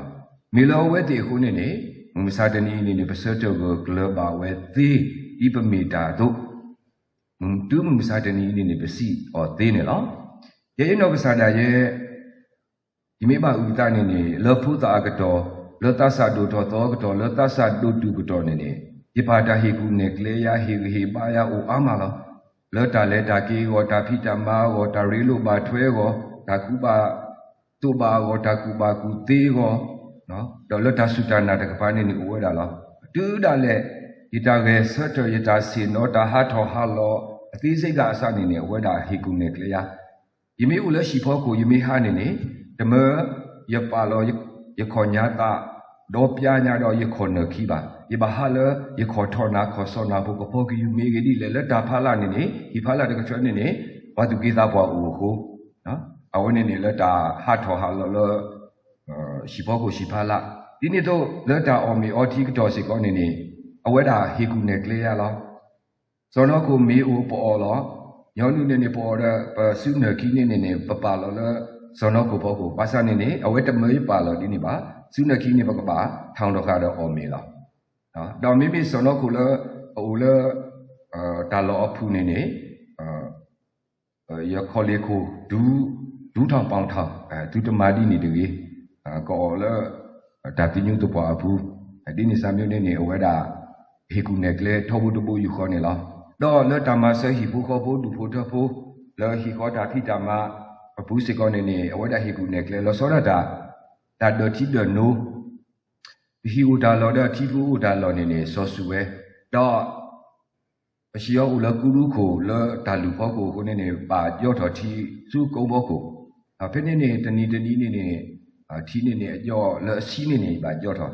မ့ၢ်လၢအဝဲသ့ၣ်အဃိန့ၣ်န့ၣ်, မုၢ်မဆါတနံၤအံၤန့ၣ်န့ၣ် ပဆၢထၢၣ်ဂၢၢ်ကျၢၤဘၣ်ဝဲသ့ ဒ်ပမ့ၢ်တၢ်အသိး, တုၤမုၢ်မဆါတနံၤအံၤန့ၣ်န့ၣ် ပစံးအီၤသ့န့ၣ်လီၤ. ယဲယနီၢ်ကစၢ်ဒၣ်ယဲ ယမ့ၢ်ဘၣ်အုၣ်သးန့ၣ်န့ၣ် လၢဖိသၣ်အကတီၢ်, လၢသးစၢ်ဒိၣ်ထီၣ်သီအကတီၢ်, လၢသးစၢ်ဒိၣ်တုာ်ကတီၢ်န့ၣ်န့ၣ်, ယပၢ်တၢ်ဟ့ၣ်ကူၣ်နဲၣ်ကျဲယၤ ဟ့ၣ်ဂံၢ်ဟ့ၣ်ဘါယၤအိၣ်အါမးလီၤ. လၢတၢ်လဲၤတၢ်က့ၤအဂီၢ်, တၢ်ဖံးတၢ်မၤအဂီၢ်, တၢ်ရ့လိာ်ဘၣ်ထွဲအဂီၢ်, တၢ်ကူးဘၣ်သိးဘၣ်အဂီၢ်, တၢ်ကူၣ်ဘၣ်ကူၣ်သ့အဂီၢ်, ဒီးလၢတၢ်စူၢ်တၢ်နာ်တကပၤန့ၣ်န့ၣ်အိၣ်ဝဲဒၣ်လီၤ. တုၤဒၣ်လဲာ် ယတၢ်ဂဲၤဆၢထၢၣ် ယတၢ်ဆ့ၣ်နီၤ တၢ်ဟးထီၣ်ဟးလီၤ အသ့စ့ၢ်ကီးအစးန့ၣ်န့ၣ် အဝဲဒၣ်ဟ့ၣ်ကူၣ်နဲၣ်ကျဲယၤ ယမ့ၢ်အိၣ်လၢဟံၣ်ဖီခိၣ် ယမ့ၢ်ဟးန့ၣ်န့ၣ်, တမၢယပာ်လီၤယခီၣ်ညါသး ဒီးပျါညါဒီးယခီၣ်နၢၢ်ခံဘၣ်. ယဘၣ်ဟးလၢယခီၣ်ထီၣ်နၢ် ခီၣ်စီၣ်နၢ်ဖိကဖီကယူၤမ့ၢ်ဂ့ၤဒ်လဲၣ် လၢတၢ်ဖးလၢ်န့ၣ်န့ၣ် ဟံၣ်ဖးလၢ်တကထၢန့ၣ်န့ၣ် ပှၤသူၣ်က့သးပှၢ်အိၣ်အဃိ, အဝဲန့ၣ်န့ၣ်လၢတၢ်ဟးထီၣ်ဟးလီၤလၢ ဟံၣ်ဖီခိၣ်ဟံၣ်ဖးလၢ်, ဒ်န့ၣ်အသိးလၢတၢ်အီၣ်မ့ၤအီထံကတီၢ်စ့ၢ်ကီးန့ၣ်န့ၣ်, အဝဲဒၣ်ဟ့ၣ်ကူၣ်နဲၣ်ကျဲယၤလီၤ. စီၢ်နီၤခိၣ်မ့ၢ်အိၣ်ပအီၣ်လီၤ. ညီနုၢ်န့ၣ်န့ၣ် ပအီၣ်ဒီး ပစုနၢၢ်ခံန့ၣ်န့ၣ်န့ၣ် ပပာ်လီၤလၢ စီၢ်နီၤခိၣ်ဖီခိၣ် ဘၣ်ဆၣ်န့ၣ်န့ၣ် အဝဲတမၢယပာ်လီၤဒ်န့ၣ်ဘၣ်. စုနၢၢ်ခံန့ၣ် ပကဘၣ်ထီၣ်ထီၣ်ဃာ်ဒီးအီၣ်မ့ၤလီၤ. ဒီးမ့မ့ၢ်စီၢ်နီၤခိၣ်လၢ အအိၣ်လၢ တၢ်လီၢ်အဖုၣ်န့ၣ်န့ၣ် ယခီၣ်လ့ၣ်ခိၣ် တူၢ်ထီၣ်ပီၣ်ထီၣ် သုတမၤဒ်န့ၣ်တဂ့ၤ, ကအီၣ်လၢ တၢ်သညူးသပှၢ်အပူၤ, ဒ်န့ၣ်စၢ်မ့ၢ်န့ၣ်န့ၣ် အဝဲဒၣ် ဟ့ၣ်ကူၣ်နဲၣ်ကျဲထီဘိတဘိယူၢ်ဃီန့ၣ်လီၤ. ဒီးလၢတၢ်မၤစၢၤဟံၣ်ဖိဃီဖိဒူၣ်ဖိထၢဖိ လၢဟံၣ်ဃီတၢ်ဖံးတၢ်မၤအပူၤစ့ၢ်ကီးန့ၣ်န့ၣ် အဝဲဒၣ်ဟ့ၣ်ကူၣ်နဲၣ်ကျဲလီၤဆီဒၣ်တၢ် တၢ်ဒၢၣ်ထံဒၢၣ်နိ ပဟံၣ်အိၣ်တၢ်လီၢ်ဒီးထံဖိအိၣ်တၢ်လီၢ်န့ၣ်န့ၣ် စီၤဆူၣ်ဝဲ, ဒီး ပစံးအီၤအိၣ်လၢကူရူခိၣ်လၢတၢ်လူၢ်ဖီခိၣ်အဃိန့ၣ်န့ၣ် ဘၣ်ယီၢ်ထီၣ်ထံဆူကိဖီခိၣ်, ဖဲန့ၣ်န့ၣ် တနံၤတနံၤန့ၣ်န့ၣ် ထံန့ၣ်န့ၣ် အယီၢ်လၢအဆံန့ၣ်န့ၣ် ဘၣ်ယီၢ်ထီၣ်,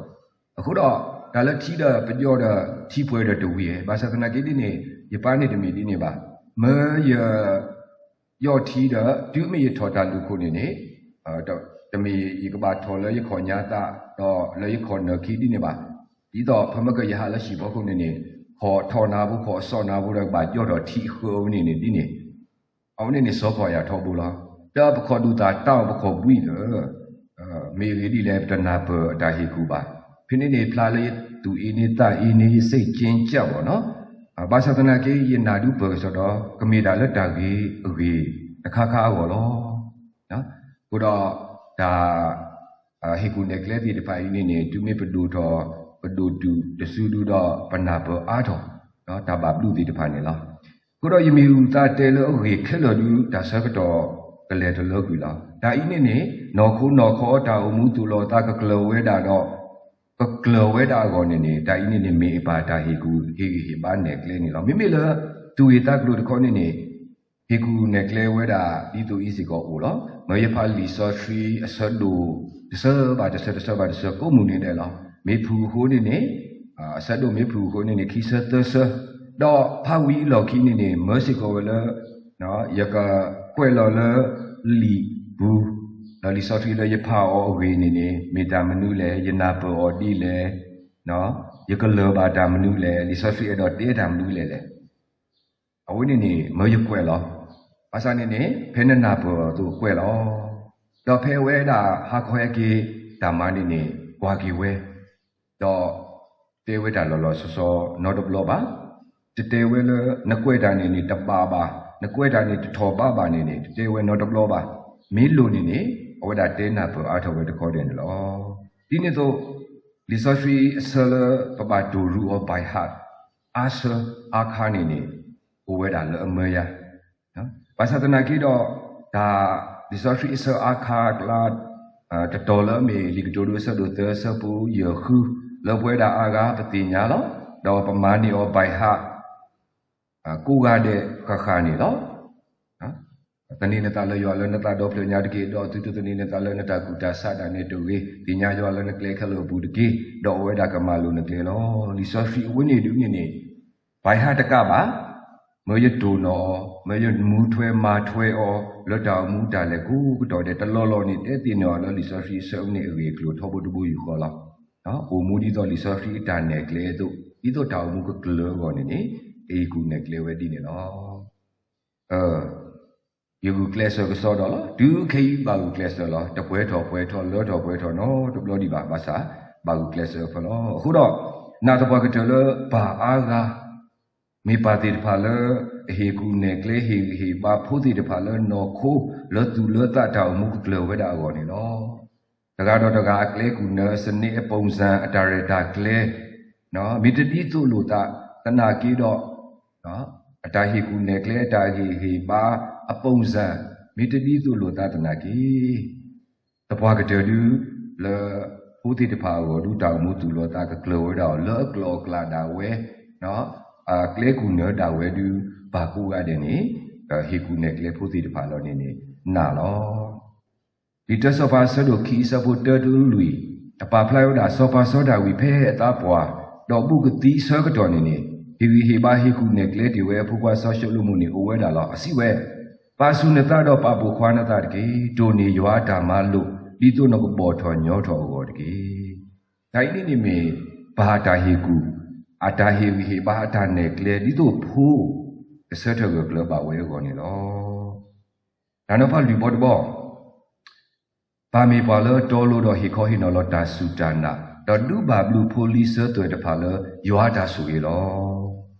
အဃိဒီး တၢ်လၢထံဒီးပယီၢ်ဒီးထံပှဲၤဒီးတဝံၤဧိၤ, ဘၣ်ဆၣ်သနာ်က့ဒ်န့ၣ် ယပၢ်န့ၣ်တမ့ၢ်ဒ်န့ၣ်ဘၣ်, မၢယ ယီၢ်ထံဒီး တုၤမ့ၢ်ယထီၣ်တၢ်လူၢ်ခိၣ်န့ၣ်န့ၣ် တမ့ၢ်ယကဘၣ်ထီၣ်လၢယခီၣ်ညါသး ဒီးလၢယခီၣ်နၢၢ်ခံဒ်န့ၣ်ဘၣ်. ဒ်သိးဖဲမ့ၢ်ကယဟးလၢဟံၣ်ဖီခိၣ်န့ၣ်န့ၣ် ခီၣ်ထီၣ်နၢ်ဖိ ခီၣ်စီၣ်နၢ်ဖိဒီး ကဘၣ်ယီၢ်ထီၣ်ထံအဃၢအဝဲန့ၣ်န့ၣ်ဒ်န့ၣ် အဝဲန့ၣ်န့ၣ် စီၤခီၣ်ယၢ်ထီဘိလီၤ. ဒီးပခီၣ်ဒူၣ်သၣ်တၢ်အီၣ်ပခီၣ်ဘှံးဒီး မ့ၢ်ဂ့ၤဒ်လဲၣ် ပတနၢ်ပၢၢ်အတၢ်ဟ့ၣ်ကူၣ်ဘၣ်. ဖဲန့ၣ်န့ၣ် ဖျါလၢယသူၣ်အ့န့သးအ့န့ ယစ့ၣ်က့ကၢ်ဘၣ်နီၤ. ဘၣ်ဆၣ်သနာ်က့ ယနၢ်ဒုးပၢၢ်ကစီၣ်ဒီး ကမ့ၢ်ဒၣ်လၢတၢ်ဂ့ၤအဂ့ၢ်တခါခါအဂီၢ်လီၤ. အဃိဒီး တၢ် ဟ့ၣ်ကူၣ်နဲၣ်ကျဲသ့ၣ်တဖၣ်အံၤန့ၣ်န့ၣ် တုၤမ့ၢ်ပဒိၣ်ထီၣ် ပဒိၣ်တုာ်တစုဒုဒီး ပနၢ်ပၢၢ်အါထီၣ် တၢ်ဘၣ်ဘျုးသ့ၣ်တဖၣ်န့ၣ်လီၤ. အဃိဒီးယမ့ၢ်အုၣ်သးတဲလၢအဂ့ၢ်ခဲလၢာ်ဒု တၢ်ဆၢကတီၢ်ကလဲၤတလၢကွံာ်လီၤ. တၢ်အံၤန့ၣ်န့ၣ် နီၢ်ခိနီၢ်ခီအတၢ်အိၣ်မူသူၣ်လီၤသးကကျၢၤဝဲဒၣ်ဒီး ကကျၢၤဝဲဒၣ်အဂီၢ်န့ၣ်န့ၣ် တၢ်အံၤန့ၣ်န့ၣ် မ့ၢ်အပၢ်တၢ်ဟ့ၣ်ကူၣ်ဟ့ၣ်ဂံၢ်ဟ့ၣ်ဘါနဲၣ်ကျဲန့ၣ်လီၤ. မ့မ့ၢ်လၢ သူၣ်ဂ့ၢ်သးကျိၤတခီန့ၣ်န့ၣ် ဟ့ၣ်ကူၣ်နဲၣ်ကျဲဝဲဒၣ် ဒ်သိးအံၤစ့ၢ်ကီးအိၣ်လီၤ. မ့ၢ်ယဖးလံာ်စီဆှံအဆၢဒိၣ် တဆၢဘၣ်တဆၢ တဆၢဘၣ်တဆၢ ကိးမုၢ်နံၤဒဲးလီၤ. မ့ၢ်ဖုၣ်အဃိန့ၣ်န့ၣ် အဆၢဒိၣ်မ့ၢ်ဖုၣ်အဃိန့ၣ်န့ၣ် ခံဆၢသၢဆၢ, ဒီးဖးဝံၤအလီၢ်ခံန့ၣ်န့ၣ် မၢစ့ၢ်ကီးဝဲလၢ ယကကွဲးလီၤလၢလံာ်ပူၤ, ဒီးလံာ်စီဆှံလၢယဖးအီၤအဂ့ၢ်န့ၣ်န့ၣ် မ့ၢ်တၢ်မနုၤလဲၣ်, ယနၢ်ပၢၢ်အီၤဒ်လဲၣ်, ယကလၢၤဘၣ်တၢ်မနုၤလဲၣ်, လံာ်စီဆှံအဲၣ်ဒိးတဲတၢ်မနုၤလဲၣ်လဲၣ်. အဝဲန့ၣ်န့ၣ် မၢယကွဲးလီၤ. ဘၣ်ဆၣ်န့ၣ်န့ၣ် ဖဲနနၢ်ပၢၢ်အီၤအသိးကွဲးလီၤ. ဒီးဖဲအဝဲဒၣ်ဟါခီဟဲက့ၤတၢ်မၤန့ၣ်န့ၣ် ကွၢ်က့ၤဝဲ ဒီးတဲဝဲတၢ်လီၤလီၤဆီဆီနီတဘျီဘၣ်. တတဲဝဲလၢ နကွဲးတၢ်န့ၣ်န့ၣ် တဘၣ်ဘၣ်, နကွဲးတၢ်န့ၣ် တထီၣ်ဘးဘၣ်န့ၣ်န့ၣ် တတဲဝဲနီတဘျီဘၣ်. မ့ၢ်လိၣ်န့ၣ်န့ၣ် အဝဲဒၣ်တဲနၢ်ပၢၢ်အါထီၣ်ဝဲတခီဒဲးန့ၣ်လီၤ. ဒ်န့ၣ်အသိး လံာ်စီဆှံအဆၢလၢပဘၣ်တိၢ်ရူးအီၤ by heart အါဆၢအါခါန့ၣ်န့ၣ် အိၣ်ဝဲဒၣ်လၢအမၢယၤ ဘၣ်ဆၣ်သနာ်က့ဒီး တၢ်လံာ်စီဆှံအဆၢအါခါအကျါ တတီၤလၢအမ့ၢ်လံာ်ကတိၤဒိအဆၢဒိၣ်သၢ အဆၢဖိယဲၢ်ဃု လၢပဝဲဒၣ်အါဂၤပသ့ၣ်ညါလီၤ. ဒီးပမၤန့ၢ်အီၤ by heart ကိးဂၤဒဲးဃၣ်ဃၣ်န့ၣ်လီၤ. သန့ၤနသးလၢယွၤလၢနသးဒီဖျၢၣ်ညါတက့ၢ်, ဒီးသုတသန့ၤနသးလၢနတၢ်ကူၣ်တၢ်ဆးဒၣ်နဲတဂ့ၤ, သ့ၣ်ညါယွၤလၢနကျဲခဲလၢာ်အပူၤတက့ၢ်, ဒီးအဝဲဒၣ်ကမၤလိာ်နကျဲလီၤ. လံာ်စီဆှံအဝဲန့ၣ်ဒုးန့ၣ်န့ၣ် by heart တကးဘၣ်, မၢယတိၢ်နီၣ်အီၤ, မၢယမူထွဲမၤထွဲအီၤ လၢတၢ်အိၣ်မူတၢ်လဲၤကိးကတီၢ်ဒဲး တလီၢ်လီၢ်န့ၣ် တဲသ့ၣ်နီၣ်အီၤလၢလံာ်စီဆှံအဆၢန့ၣ်အဂ့ၢ်အကျိၤထီဘိတဘိယူၢ်ဃီလီၤ. အိၣ်မူဒ်သိးလံာ်စီဆှံအတၢ်နဲၣ်ကျဲအသိး, ဒ်သိးတၢ်အိၣ်မူကကျၢၤအဂီၢ်န့ၣ်န့ၣ် အဟ့ၣ်ကူၣ်နဲၣ်ကျဲဝဲဒ်န့ၣ်လီၤ. ယဂုာ်ကျဲးစၢးကစီဒီလီၤ. တုၤခဲအံၤဘၣ်ဂုာ်ကျဲးစၢးလီၤ. တပှဲၤထီၣ်ပှဲၤထီၣ်လၢထီၣ်ပှဲၤထီၣ်နီတဘျီဒံးဘၣ်. ဘၣ်ဆၣ် ဘၣ်ဂုာ်ကျဲးစၢးအဖၢလီၤ. အဃိဒီး နာ်သပှၢ်ကတၢၢ်လၢပၢ်အါဂၤ မ့ၢ်ပၢ်သ့ၣ်တဖၣ်လၢ အဟ့ၣ်ကူၣ်နဲၣ်ကျဲဟ့ၣ်ဂံၢ်ဟ့ၣ်ဘါဖိသ့ၣ်တဖၣ်လၢနီၢ်ခိ လၢသူၣ်လၢသးတၢ်အိၣ်မူကကျၢၤဝဲဒၣ်အဂီၢ်န့ၣ်လီၤ. တဂၤဒီးတဂၤအကျဲကူၣ်နၢၤ စန့အပိၢ်စၢ် အတၢ်ရဲၣ်တၢ်ကျဲၤ မ့ၢ်တဒ်သိးလိာ်သးသနာ်က့ဒီး အတၢ်ဟ့ၣ်ကူၣ်နဲၣ်ကျဲ အတၢ်ဟ့ၣ်ဂံၢ်ဟ့ၣ်ဘါအပိၢ်စၢ် မ့ၢ်တဒ်သိးလိာ်သးသနာ်က့ သပှၢ်ကတၢၢ်ဒုး လၢဖိသ့ၣ်တဖၣ်အဂီၢ်ဒုး တၢ်အိၣ်မူသူၣ်လီၤသးကကျၢၤဝဲဒၣ်အီၤ လၢအကျိၤအကျဲဒၣ်ဝဲ အကျဲကူၣ်နၢၤဒၣ်ဝဲဒုး ပၢ်ကိးဂၤဒဲးန့ၣ် ဟ့ၣ်ကူၣ်နဲၣ်ကျဲဖိသ့ၣ်တဖၣ်လီၤန့ၣ်န့ၣ် နာ်လီၤ. လံာ်တၢစီၤပၤအဆၢဒိၣ်ခံအဆၢဖိတၢတုၤလွံၢ် အပာ်ဖျါဝဲဒၣ် စီၤပၤစီၤဒၤဝံးဖဲအသးပှၢ် ဒီးဘူးကသံအဆၢကတီၢ်န့ၣ်န့ၣ် ဟ့ၣ်ဂံၢ်ဟ့ၣ်ဘါဟ့ၣ်ကူၣ်နဲၣ်ကျဲတ့ၢ်ဝဲအဖိခွါစီၤၡလိၤမိၣ်န့ၣ်အိၣ်ဝဲဒၣ်လီၤ. အစံးဝဲ, ပာ်ဆူၣ်နသးဒီးပာ်ပိာ်ခွါနသးတက့ၢ်. တိၢ်န့ၢ်ယွၤအတၢ်မၤလိာ် ဒ်သိးနကဘီၣ်ထီၣ်ညီထီၣ်အဂီၢ်တက့ၢ်. တၢ်အံၤန့ၣ်န့ၣ်မ့ၢ် ပၢ်အတၢ်ဟ့ၣ်ကူၣ် အတၢ်ဟ့ၣ်ဂံၢ်ဟ့ၣ်ဘါအတၢ်နဲၣ်ကျဲ ဒ်သိးဖိ ကဆၢထၢၣ်ဂၢၢ်ကျၢၤဘၣ်ဝဲအဂီၢ်န့ၣ်လီၤ. တၢ်နီၤဖးလွံၢ်ဘီတဘီ ပၢ်မ့ၢ်ပှၤလၢအတီလိၤဒီးဟ့ၣ်ခီဟ့ၣ်နီၤလီၤတၢ်စူၢ်တၢ်နာ်, ဒီးဒုးဘၣ်ဘျုးဖိလံၤစၢၤသွဲၣ်တဖၣ်လၢယွၤအတၢ်ဆိၣ်ဂ့ၤလီၤ.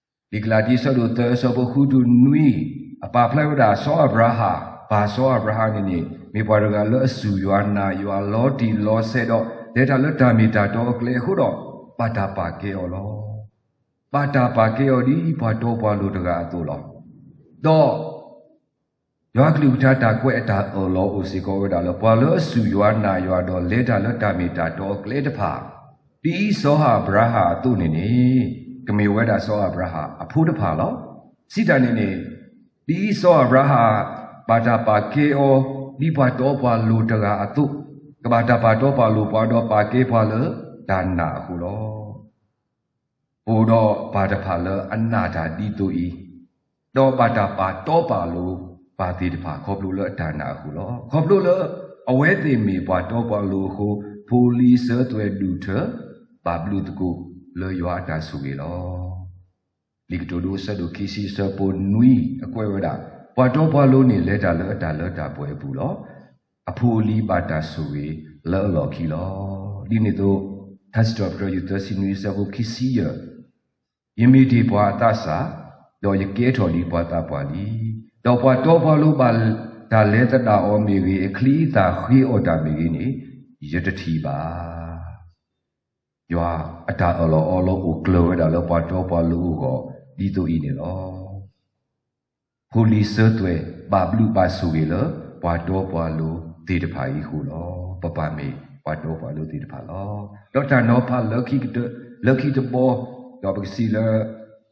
လံာ်ကလၤတံအဆၢဒိၣ်သၢအဆၢဖိဃုတုၤနွံ အပာ်ဖျါဝဲဒၣ်စီၤအၤဘြၤဟၣ်, ပၢ်စီၤအၤဘြၤဟၣ်န့ၣ်န့ၣ် မ့ၢ်ပှၤတဂၤလၢအစူၢ်ယွၤနာ်ယွၤလီၤတံၢ်လီၤဆဲးဒီး လဲၤတၢ်လၢတၢ်မ့ၢ်တၢ်တီအကျဲအဃိဒီး ဘၣ်တၢ်ပာ်ကဲအီၤလီၤ. ဘၣ်တၢ်ပာ်ကဲအီၤဒ်ပှၤတီပှၤလိၤတဂၤအသိးလီၤ. ဒီး ယွၤအကလုၢ်ကထါတၢ်ကွဲးအတၢ်အၢၣ်လီၤအိၣ်စ့ၢ်ကီးဝဲဒၣ်လၢ ပှၤလၢအစူၢ်ယွၤနာ်ယွၤဒီးလဲၤတၢ်လၢတၢ်မ့ၢ်တၢ်တီအကျဲတဖၣ်, ဒ်စီၤအၤဘြၤဟၣ်အသိးန့ၣ်န့ၣ် ကမ့ၢ်ဝဲဒၣ်စီၤအၤဘြၤဟၣ်အဖိတဖၣ်လီၤ. စံးတၢ်န့ၣ်န့ၣ် ဒ်စီၤအၤဘြၤဟၣ် ဘၣ်တၢ်ပာ်ကဲအီၤ ဒ်ပှၤတီပှၤလိၤတဂၤအသိး, ကဘၣ်တၢ်ပာ်တီပာ်လိၤပှၤဒီး ပာ်ကဲပှၤလၢတၢ်နာ်အဃိလီၤ. အိၣ်ဒီးပၢ်တဖၣ်လၢအနာ်တၢ်ဒ်သိးအံၤ, ဒီးဘၣ်တၢ်ပာ်တီပာ်လိၤပၢ်သ့ၣ်တဖၣ် ခီဖျိလၢအတၢ်နာ်အဃိလီၤ. ခီဖျိလၢအဝဲသ့ၣ်မ့ၢ်ပှၤတီပှၤလိၤအဃိ, ဖိလံၤစၢၤသွဲၣ်ဒူၣ်ထၢ ဘၣ်ဘျုးသကိးလၢယွၤအတၢ်ဆိၣ်ဂ့ၤလီၤ. လံာ်ကတိၤဒိအဆၢဒိၣ်ခံဆံအဆၢဖိနွံအကွဲးဝဲဒၣ်, ပှၤတီပှၤလိၤန့ၣ် လဲၤတၢ်လၢအတၢ်လၢတၢ်ပှဲၤအပူၤလီၤ. အဖိအလံၤဘၣ်တၢ်ဆိၣ်ဂ့ၤလၢအလီၢ်ခံလီၤ. ဒ်န့ၣ်အသိး ထါစံးထီၣ်ပတြၢၤ ယုၢ်သၢဆံနွံအဆၢဖိခံဆံယဲၢ်, ယမ့ၢ်တ့ၢ်ပှၤအသးစၢ်, ဒီးယကဲထီၣ်လံပှၤသးပှၢ်လံ. ဒီးပှၤတီပှၤလိၤဘၣ်တၢ်လဲၤသဒၣ်အီၤမ့ၢ်ဂ့ၤ, အချံအသၣ်ဃ့အီၣ်တၢ်မ့ၢ်ဂ့ၤန့ၣ်, ယတထံၣ်ဘၣ်. ယွၤအတၢ်အၢၣ်လီၤအီလီၤအိၣ်ကျၢၤဝဲဒၣ်လၢပှၤတီပှၤလိၤအဂီၢ် ဒ်သိးအံၤန့ၣ်လီၤ. ဖိလံၤစၢၤသွဲၣ် ဘၣ်ဘျုးဘၣ်ဆိၣ်ဂ့ၤလၢ ပှၤတီပှၤလိၤသ့ၣ်တဖၣ်အံၤအဃိလီၤ. ပပၢ်မ့ၢ် ပှၤတီပှၤလိၤသ့ၣ်တဖၣ်လီၤ. ဒီးတၢ်နီၤဖးလၢခံကတၢၢ် လၢခံတဘီ ဒီးပကစံးလၢ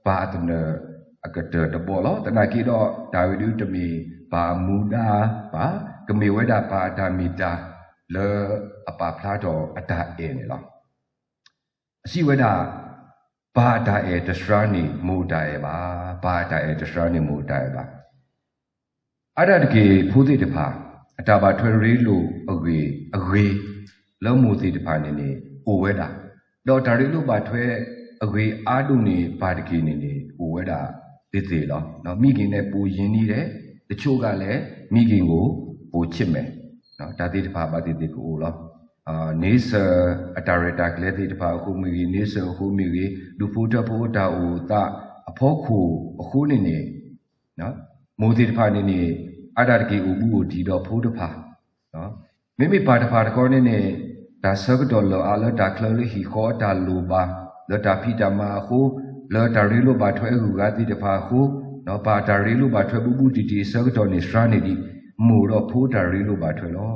ပၢ်အသနၢၣ်အကတၢၢ်တဘီလီၤ. သနာ်က့ဒီး တၢ်ဝဲဒၣ်တမ့ၢ်ပၢ်အမူဒါဘၣ်, ကမ့ၢ်ဝဲဒၣ်ပၢ်အတၢ်မ့ၢ်တၢ်လၢအပာ်ဖျါထီၣ်အတၢ်အဲၣ်န့ၣ်လီၤ. အစံးဝဲဒၣ်, ပၢ်အတၢ်အဲၣ်တစှၤန့ၢ်မိၢ်အတၢ်အဲၣ်ဘၣ်, ပၢ်အတၢ်အဲၣ်တစှၤန့ၢ်မိၢ်အတၢ်အဲၣ်ဘၣ်. အါဒၣ်တက့ၢ်ဖိသ့ၣ်တဖၣ် အတၢ်ဘၣ်ထွဲရ့လိာ်အဂ့ၢ် အဂ့ၤ လၢမိၢ်သ့ၣ်တဖၣ်န့ၣ်န့ၣ် အိၣ်ဝဲဒၣ်, ဒီးတၢ်ရ့လိာ်ဘၣ်ထွဲအဂ့ၤအါဒိၣ်န့ၢ်ပၢ်တက့ၢ်န့ၣ်န့ၣ် အိၣ်ဝဲဒၣ်သ့သ့လီၤ. မံက့ၤန့ၣ် ပူၤယံၤနံၤဒဲး တဆိကၤလဲၣ် မံက့ၤကိၣ် ပူၤဆ့ၣ်မဲာ် တၢ်သ့ၣ်တဖၣ်ဘၣ်သ့ၣ်သ့ၣ်ကအိၣ်လီၤ. န့ဆၢၣ်အတၢ်ရဲၣ်တၢ်ကျဲၤသ့ၣ်တဖၣ်အဃိမ့ၢ်ဂ့ၤ, န့ဆၢၣ်အဃိမ့ၢ်ဂ့ၤ, ဒူၣ်ဖိထၢဖိအတၢ်အိၣ်သးအဖီခိၣ်အဃိန့ၣ်န့ၣ် မိၢ်သ့ၣ်တဖၣ်န့ၣ်န့ၣ် အါဒၣ်တက့ၢ်အိၣ်ဘူးအိၣ်တံၢ်ဒီးဖိတဖၣ်, မ့မ့ၢ်ပၢ်တဖၣ်တခီန့ၣ်န့ၣ် တၢ်ဆၢကတီၢ်လၢာ်အါလၢတၢ်ချၢလၢဟံၣ်ဃီအတၢ်လိၣ်ဘၣ် လၢတၢ်ဖံးတၢ်မၤအဃိ, လၢတၢ်ရ့လိာ်ဘၣ်ထွဲအဂုၤအဂၤသ့ၣ်တဖၣ်အဃိ, ပၢ်တၢ်ရ့လိာ်ဘၣ်ထွဲဘူးဘူးတံၢ်တံၢ်အဆၢကတီၢ်န့ၣ် စှၤန့ၢ်ဒံး မိၢ်ဒီးဖိတၢ်ရ့လိာ်ဘၣ်ထွဲလီၤ.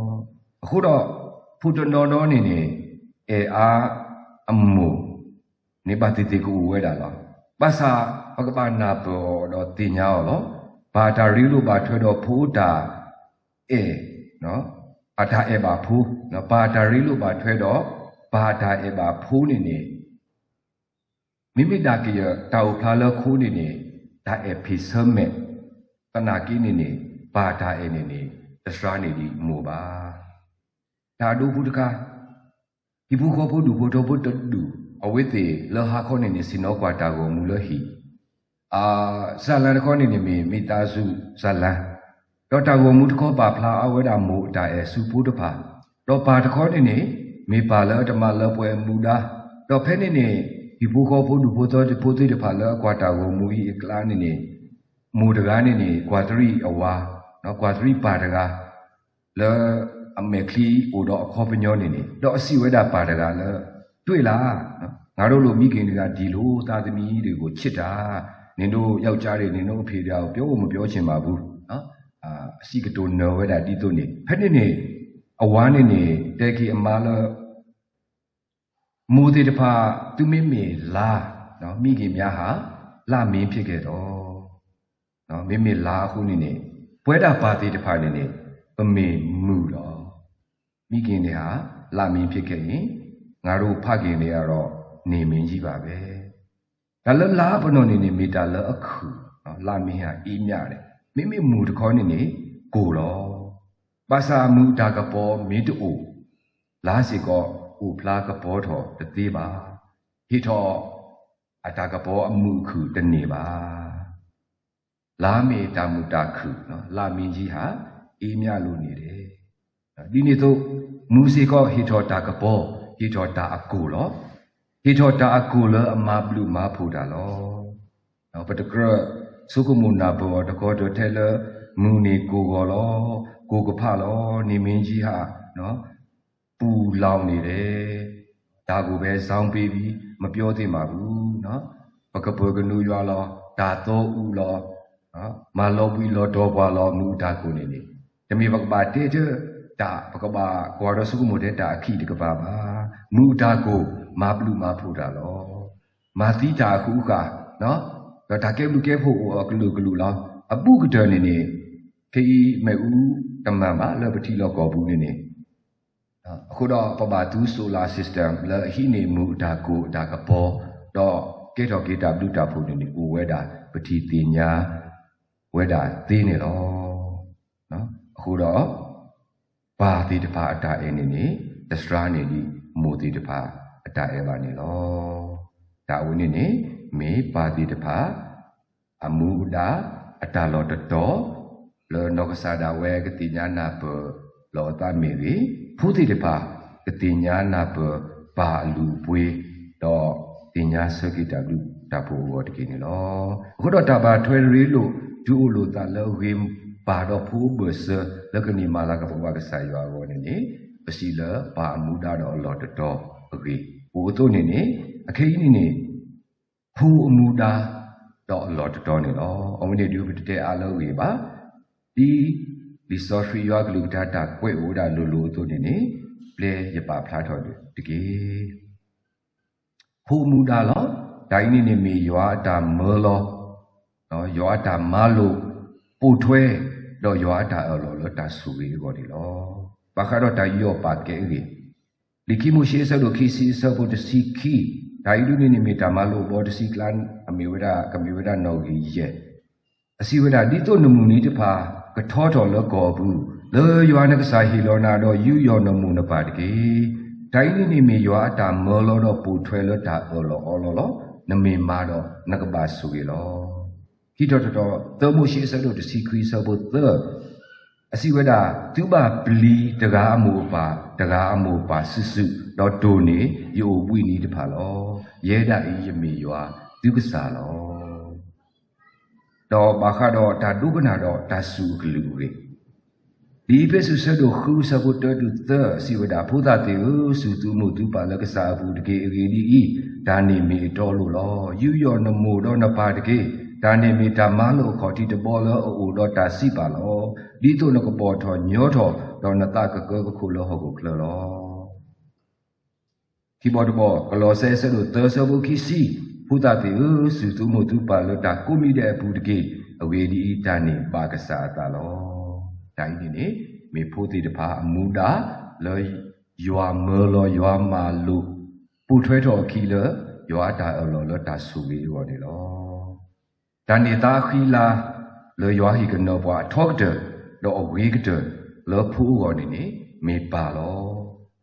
အဃိဒီး ဖိတနီၤနီၤန့ၣ်န့ၣ် အဲၣ်အါအမိၢ် န့ၣ်ဘၣ်သ့ၣ်သ့ၣ်ကအိၣ်ဝဲဒၣ်လီၤ. ဘၣ်ဆၣ် ပကဘၣ်နၢ်ပၢၢ်အီၤဒီးသ့ၣ်ညါအီၤလီၤ. ပၢ်တၢ်ရ့လိာ်ဘၣ်ထွဲဒီးဖိတၢ်အဲၣ်, အတၢ်အဲၣ်ဘၣ်ဖိ, ပၢ်တၢ်ရ့လိာ်ဘၣ်ထွဲဒီး ပၢ်တၢ်အဲၣ်ဘၣ်ဖိန့ၣ်န့ၣ် မ့မ့ၢ်ဒၣ်ကယၢၢ်တၢ်အိၣ်ဖျါလၢခိန့ၣ်န့ၣ် တၢ်အဲၣ်ဖံးဆၢမဲာ်, သနာ်က့န့ၣ်န့ၣ် ပၢ်တၢ်အဲၣ်န့ၣ်န့ၣ် တစှၤန့ၢ်ဒံးမိၢ်ဘၣ်. တၢ်အဒိပူၤတခါ ဟံၣ်ဖိဃီဖိဒူၣ်ဖိထၢဖိတဒူၣ် အဝဲသ့ၣ်လၢဟါခီန့ၣ်န့ၣ် ဆ့ၣ်နီၤကွၢ်တၢ်ဂီၤမူလၢဟံၣ်, အ, ဇာတ်လမ်းတခီန့ၣ်န့ၣ်မ့ၢ် မိသားစုဇာတ်လမ်း, ဒီးတၢ်ဂီၤမူတခီပာ်ဖျါအါဝဲဒၣ်မိၢ်အတၢ်အဲၣ်ဆူဖိတဖၣ်, ဒီးပၢ်တခီန့ၣ်န့ၣ် မ့ၢ်ပၢ်လၢအတမၤလၢပှဲၤအမူဒါ, ဒီးဖဲန့ၣ်န့ၣ် ဟံၣ်ဖိဃီဖိဒူၣ်ဖိသၢဖိသ့ၣ်တဖၣ်လၢအကွၢ်တၢ်ဂီၤမူအံၤအကျါန့ၣ်န့ၣ် မိၢ်တဂၤန့ၣ်န့ၣ် ကွၢ်သရံးအဝၤ, ကွၢ်သရံးပၢ်တဂၤ လၢအမဲာ်ချံအိၣ်ဒီးအခီပညီန့ၣ်န့ၣ် ဒီးအစံးဝဲဒၣ်ပၢ်တဂၤလၢ တွဲၣ်လၢ်, ငါတို့လိုမိခင်တွေက ဒီလိုသားသမီးတွေကိုချစ်တာ, နင်တို့ယောက်ျားတွေ နင်တို့အဖေတွေက ပြောဖို့မပြောချင်ပါဘူး, အစံးကတိၤနၢၤဝဲဒၣ်ဒ်သိးန့ၣ် ဖဲန့ၣ်န့ၣ် အဝၤန့ၣ်န့ၣ် တဲက့ၤအမါလၢ မိၢ်သ့ၣ်တဖၣ် သုမ့မ့ၢ်လါ, မိခင်များဟာ လမင်းဖြစ်ခဲ့တော့, မ့မ့ၢ်လါအဃိန့ၣ်န့ၣ် ပဝဲဒၣ်ပၢ်သ့ၣ်တဖၣ်န့ၣ်န့ၣ် ပမ့ၢ်မုၢ်ဒီး မိခင်တွေဟာ လမင်းဖြစ်ခဲ့ရင် ငါတို့ဖခင်တွေကတော့ နေမင်းကြီးပါပဲ. တၢ်လၢလါပနီၣ်န့ၣ်န့ၣ် မ့ၢ်တၢ်လၢအခုၣ်, လမင်းဟာ အေးမြတယ်, မ့မ့ၢ်မုၢ်တခီန့ၣ်န့ၣ် ကိၢ်လီၤ. ဘၣ်ဆၣ်မုၢ်တၢ်ကပီၤမ့ၢ်တအိၣ် လါစ့ၢ်ကီး အိၣ်ဖျါကပီၤထီၣ်တသ့ဘၣ်. ဟ့ၣ်ထီၣ်အတၢ်ကပီၤအမုာ်အခုၣ်တန့ၢ်ဘၣ်. လါမ့ၢ်တၢ်မုာ်တၢ်ခုၣ်, လမင်းကြီးဟာ အေးမြလို့နေတယ်. ဒ်န့ၣ်အသိး မုၢ်စ့ၢ်ကီးဟ့ၣ်ထီၣ်တၢ်ကပီၤ, ဟ့ၣ်ထီၣ်တၢ်အကိၢ်လီၤ. ဟ့ၣ်ထီၣ်တၢ်အကိၢ်လၢအမၤဘျုးမၤဖှိၣ်တၢ်လီၤ. ပတကြၢးဆိကမိၣ်နၢ်ပၢၢ်အီၤတခီတၢၤထဲလၢ မုၢ်န့ၣ်ကိၢ်ဂီၤလီၤ, ကိၢ်ကဖးလီၤ, နေမင်းကြီးဟာ ပူလောင်နေတယ်, ဒါကိုပဲ ဇောင်းပေးပြီး မပြောသင့်ပါဘူးနော်. ပကပၢၤကနူယွၤလီၤ, တၢ်သီအူလီၤ, မၤလီၤဘှံးလီၤတီၤပှၤလီၤ မုၢ်အတၢ်ကိၢ်န့ၣ်န့ၣ်, တမ့ၢ်ပကဘၣ်တဲတၢ်, ပကဘၣ်ကွၢ်ဒီးဆိကမိၣ်ထဲတၢ်အခံးတကပၤဘၣ်. မုၢ်အတၢ်ကိၢ် မၤဘျုးမၤဖှိၣ်တၢ်လီၤ. မၤသံတၢ်အဃုအဃာ်, ဒီးတၢ်ကဲဘျုးကဲဖှိၣ်အိၣ်အကလုာ်ကလုာ်လီၤ. အဘူးကတၢၢ်န့ၣ်န့ၣ် ခဲအံၤမ့ၣ်အူတမၤဘၣ်လၢပထံလီၢ်ကီၢ်ပူၤန့ၣ်န့ၣ် အဃိဒီးပဘၣ်သူ solar system လၢအဟံးန့ၢ်မုၢ်အတၢ်ကိၢ်အတၢ်ကပီၤ, ဒီးကဲထီၣ်က့ၤတၢ်ဘျုးတၢ်ဖှိၣ်န့ၣ်န့ၣ် အိၣ်ဝဲဒၣ်ပထံၣ်သ့ၣ်ညါဝဲဒၣ်သ့န့ၣ်လီၤ. အဃိဒီး ပၢ်သ့ၣ်တဖၣ်အတၢ်အဲၣ်န့ၣ်န့ၣ် တစှၤန့ၢ်ဒံးမိၢ်သ့ၣ်တဖၣ်အတၢ်အဲၣ်ဘၣ်န့ၣ်လီၤ. တၢ်အဝဲန့ၣ်န့ၣ် မ့ၢ်ပၢ်သ့ၣ်တဖၣ် အမူအဒါ အတၢ်လီၢ်တတီၤ လၢနီၢ်ကစၢ်ဒၣ်ဝဲကသ့ၣ်ညါနၢ်ပၢၢ်လီၤအသးမ့ၢ်ဂ့ၤ, ဖိသ့ၣ်တဖၣ် ကသ့ၣ်ညါနၢ်ပၢၢ်ပၢ်အလုၢ်အပှ့ၤ, ဒီးသ့ၣ်ညါဆၢက့ၤတၢ်ဘျုးတၢ်ဖှိၣ်အဂီၢ်တက့ၢ်န့ၣ်လီၤ. အဃိဒီးတၢ်ဘၣ်ထွဲရ့လိာ် တုၤအိၣ်လိာ်သးလၢအဂ့ၤဘၣ်ဒီးဖိအဘၢၣ်စၢၤ လၢကန့ၢ်မၤလၤကပီၤဘၣ်ကစၢ်ယွၤအဂီၢ်န့ၣ်န့ၣ် ပစံးလၢပၢ်အမူဒါဒီးအလီၢ်တတီၤအဂ့ၢ် အိၣ်အသိးန့ၣ်န့ၣ် အခဲအံၤန့ၣ်န့ၣ် ဖိအမူဒါ ဒီးအလီၢ်တတီၤန့ၣ်လီၤ. အဝဲန့ၣ်ဒုးပတတဲအါလၢအဂ့ၢ်ဘၣ်. ဒ်လံာ်စီဆှံယွၤကလုၢ်ကထါတၢ်ကွဲးအိၣ်ဝဲဒၣ်လိၤလိၤအသိးန့ၣ်န့ၣ် ပျဲယပာ်ဖျါထီၣ်တက့ၢ်. ဖိမူဒါလီၤ. တၢ်အံၤန့ၣ်န့ၣ်မ့ၢ်ယွၤအတၢ်မၢလီၤ, ယွၤအတၢ်မၤလိာ် ပိာ်ထွဲ, ဒီးယွၤအတၢ်အၢၣ်လီၤလၢတၢ်ဆိၣ်ဂ့ၤအဂီၢ်န့ၣ်လီၤ. ဘၣ်ဃးဒီးတၢ်ယူးယီၣ်ပာ်ကဲအဂ့ၢ်, လံာ်ခံမိၤၡ့အဆၢဒိၣ်ခံဆံအဆၢဖိတဆံခံ, တၢ်အံၤဒုန့ၣ်န့ၣ်မ့ၢ်တၢ်မၤလိာ်ဘီတဆံကျါ, အမ့ၢ်ဝဲဒၣ် ကမ့ၢ်ဝဲဒၣ်နီၣ်ဂံၢ်ယဲၢ် အစံးဝဲဒၣ်, ဒ်သိးနမုၢ်နံၤတဖၣ် ကထီထီၣ်လၢကီၢ်အပူၤ, လၢယွၤနကစၢ်ဟ့ၣ်လီၤနၤဒီးယူးယီၣ်နမိၢ်နပၢ်တက့ၢ်. တၢ်အံၤန့ၣ်န့ၣ်မ့ၢ်ယွၤအတၢ်မၢလီၤဒီးပိာ်ထွဲလၢတၢ်အၢၣ်လီၤအီလီၤလီၤ. နမ့ၢ်မၤဒီးနကဘၣ်ဆိၣ်ဂ့ၤလီၤ. ခံထီၣ်တထီၣ် သၢမိၤၡ့အဆၢဒိၣ်တဆံခွံအဆၢဖိသၢ အစံးဝဲဒၣ်, သုဘၣ်ပျံၤတဂၤအမိၢ်အပၢ်, တဂၤအမိၢ်အပၢ်စုာ်စုာ်, ဒီးတိၢ်န့ၢ်ယအိၣ်ဘှံးနံၤတဖၣ်လီၤ. ယဲဒၣ်အံၤယမ့ၢ်ယွၤသုကစၢ်လီၤ. ဒီးဘၣ်ဃးဒီးတၢ်ဒိကနၣ်ဒီးတၢ်စူၢ်အကလုၢ်အဂ့ၢ်, လံာ်အ့းဖ့းစူးအဆၢဒိၣ်ဃုအဆၢဖိတၢတုၤသၢ အစံးဝဲဒၣ်, ဖိသၣ်သ့ၣ်ဧၢ, စူၢ်သုမိၢ်သုပၢ်လၢကစၢ်အပူၤတက့ၢ်. အဂ့ၢ်ဒ်အံၤ, တၢ်န့ၣ်မ့ၢ်အတီအလိၤလီၤ. ယူးယီၣ်နမိၢ်ဒီးနပၢ်တက့ၢ်. တၢ်န့ၣ်မ့ၢ်တၢ်မၤလိာ်အခီၣ်ထံးတဘီလၢအအိၣ်ဒီးတၢ်စံးပာ်လီၤ. ဒ်သိးနကဘီၣ်ထီၣ်ညီထီၣ်, ဒီးနသးကကၢကခိၣ်လၢဟီၣ်ခိၣ်ချၢလီၤ. ခံဘီတဘီ, ကလီးစဲအဆၢဒိၣ်သၢအဆၢဖိခံဆံ, ဖိသၣ်သ့ၣ်ဧၢ, စူၢ်သုမိၢ်သုပၢ်လၢတၢ်ကိးမံၤဒဲးအပူၤတက့ၢ်. အဂ့ၢ်ဒ်အံၤ, တၢ်န့ၣ်ဘၣ်ကစၢ်အသးလီၤ. တၢ်အံၤန့ၣ်န့ၣ် မ့ၢ်ဖိသ့ၣ်တဖၣ်အမူဒါလၢ ယွၤမၢလီၤယွၤမၤလိာ် ပိာ်ထွဲထီၣ်အခံလၢ ယွၤအတၢ်အၢၣ်လီၤလၢတၢ်ဆိၣ်ဂ့ၤအဂီၢ်န့ၣ်လီၤ. တၢ်န့ၢ်သါအဃံအလၤ လၢယွၤဟ့ၣ်ကနၢၤပှၤအထီကတၢၢ် ဒီးအဂ့ၤကတၢၢ်လၢဖိအဂီၢ်န့ၣ်န့ၣ် မ့ၢ်ပၢ်လီၤ.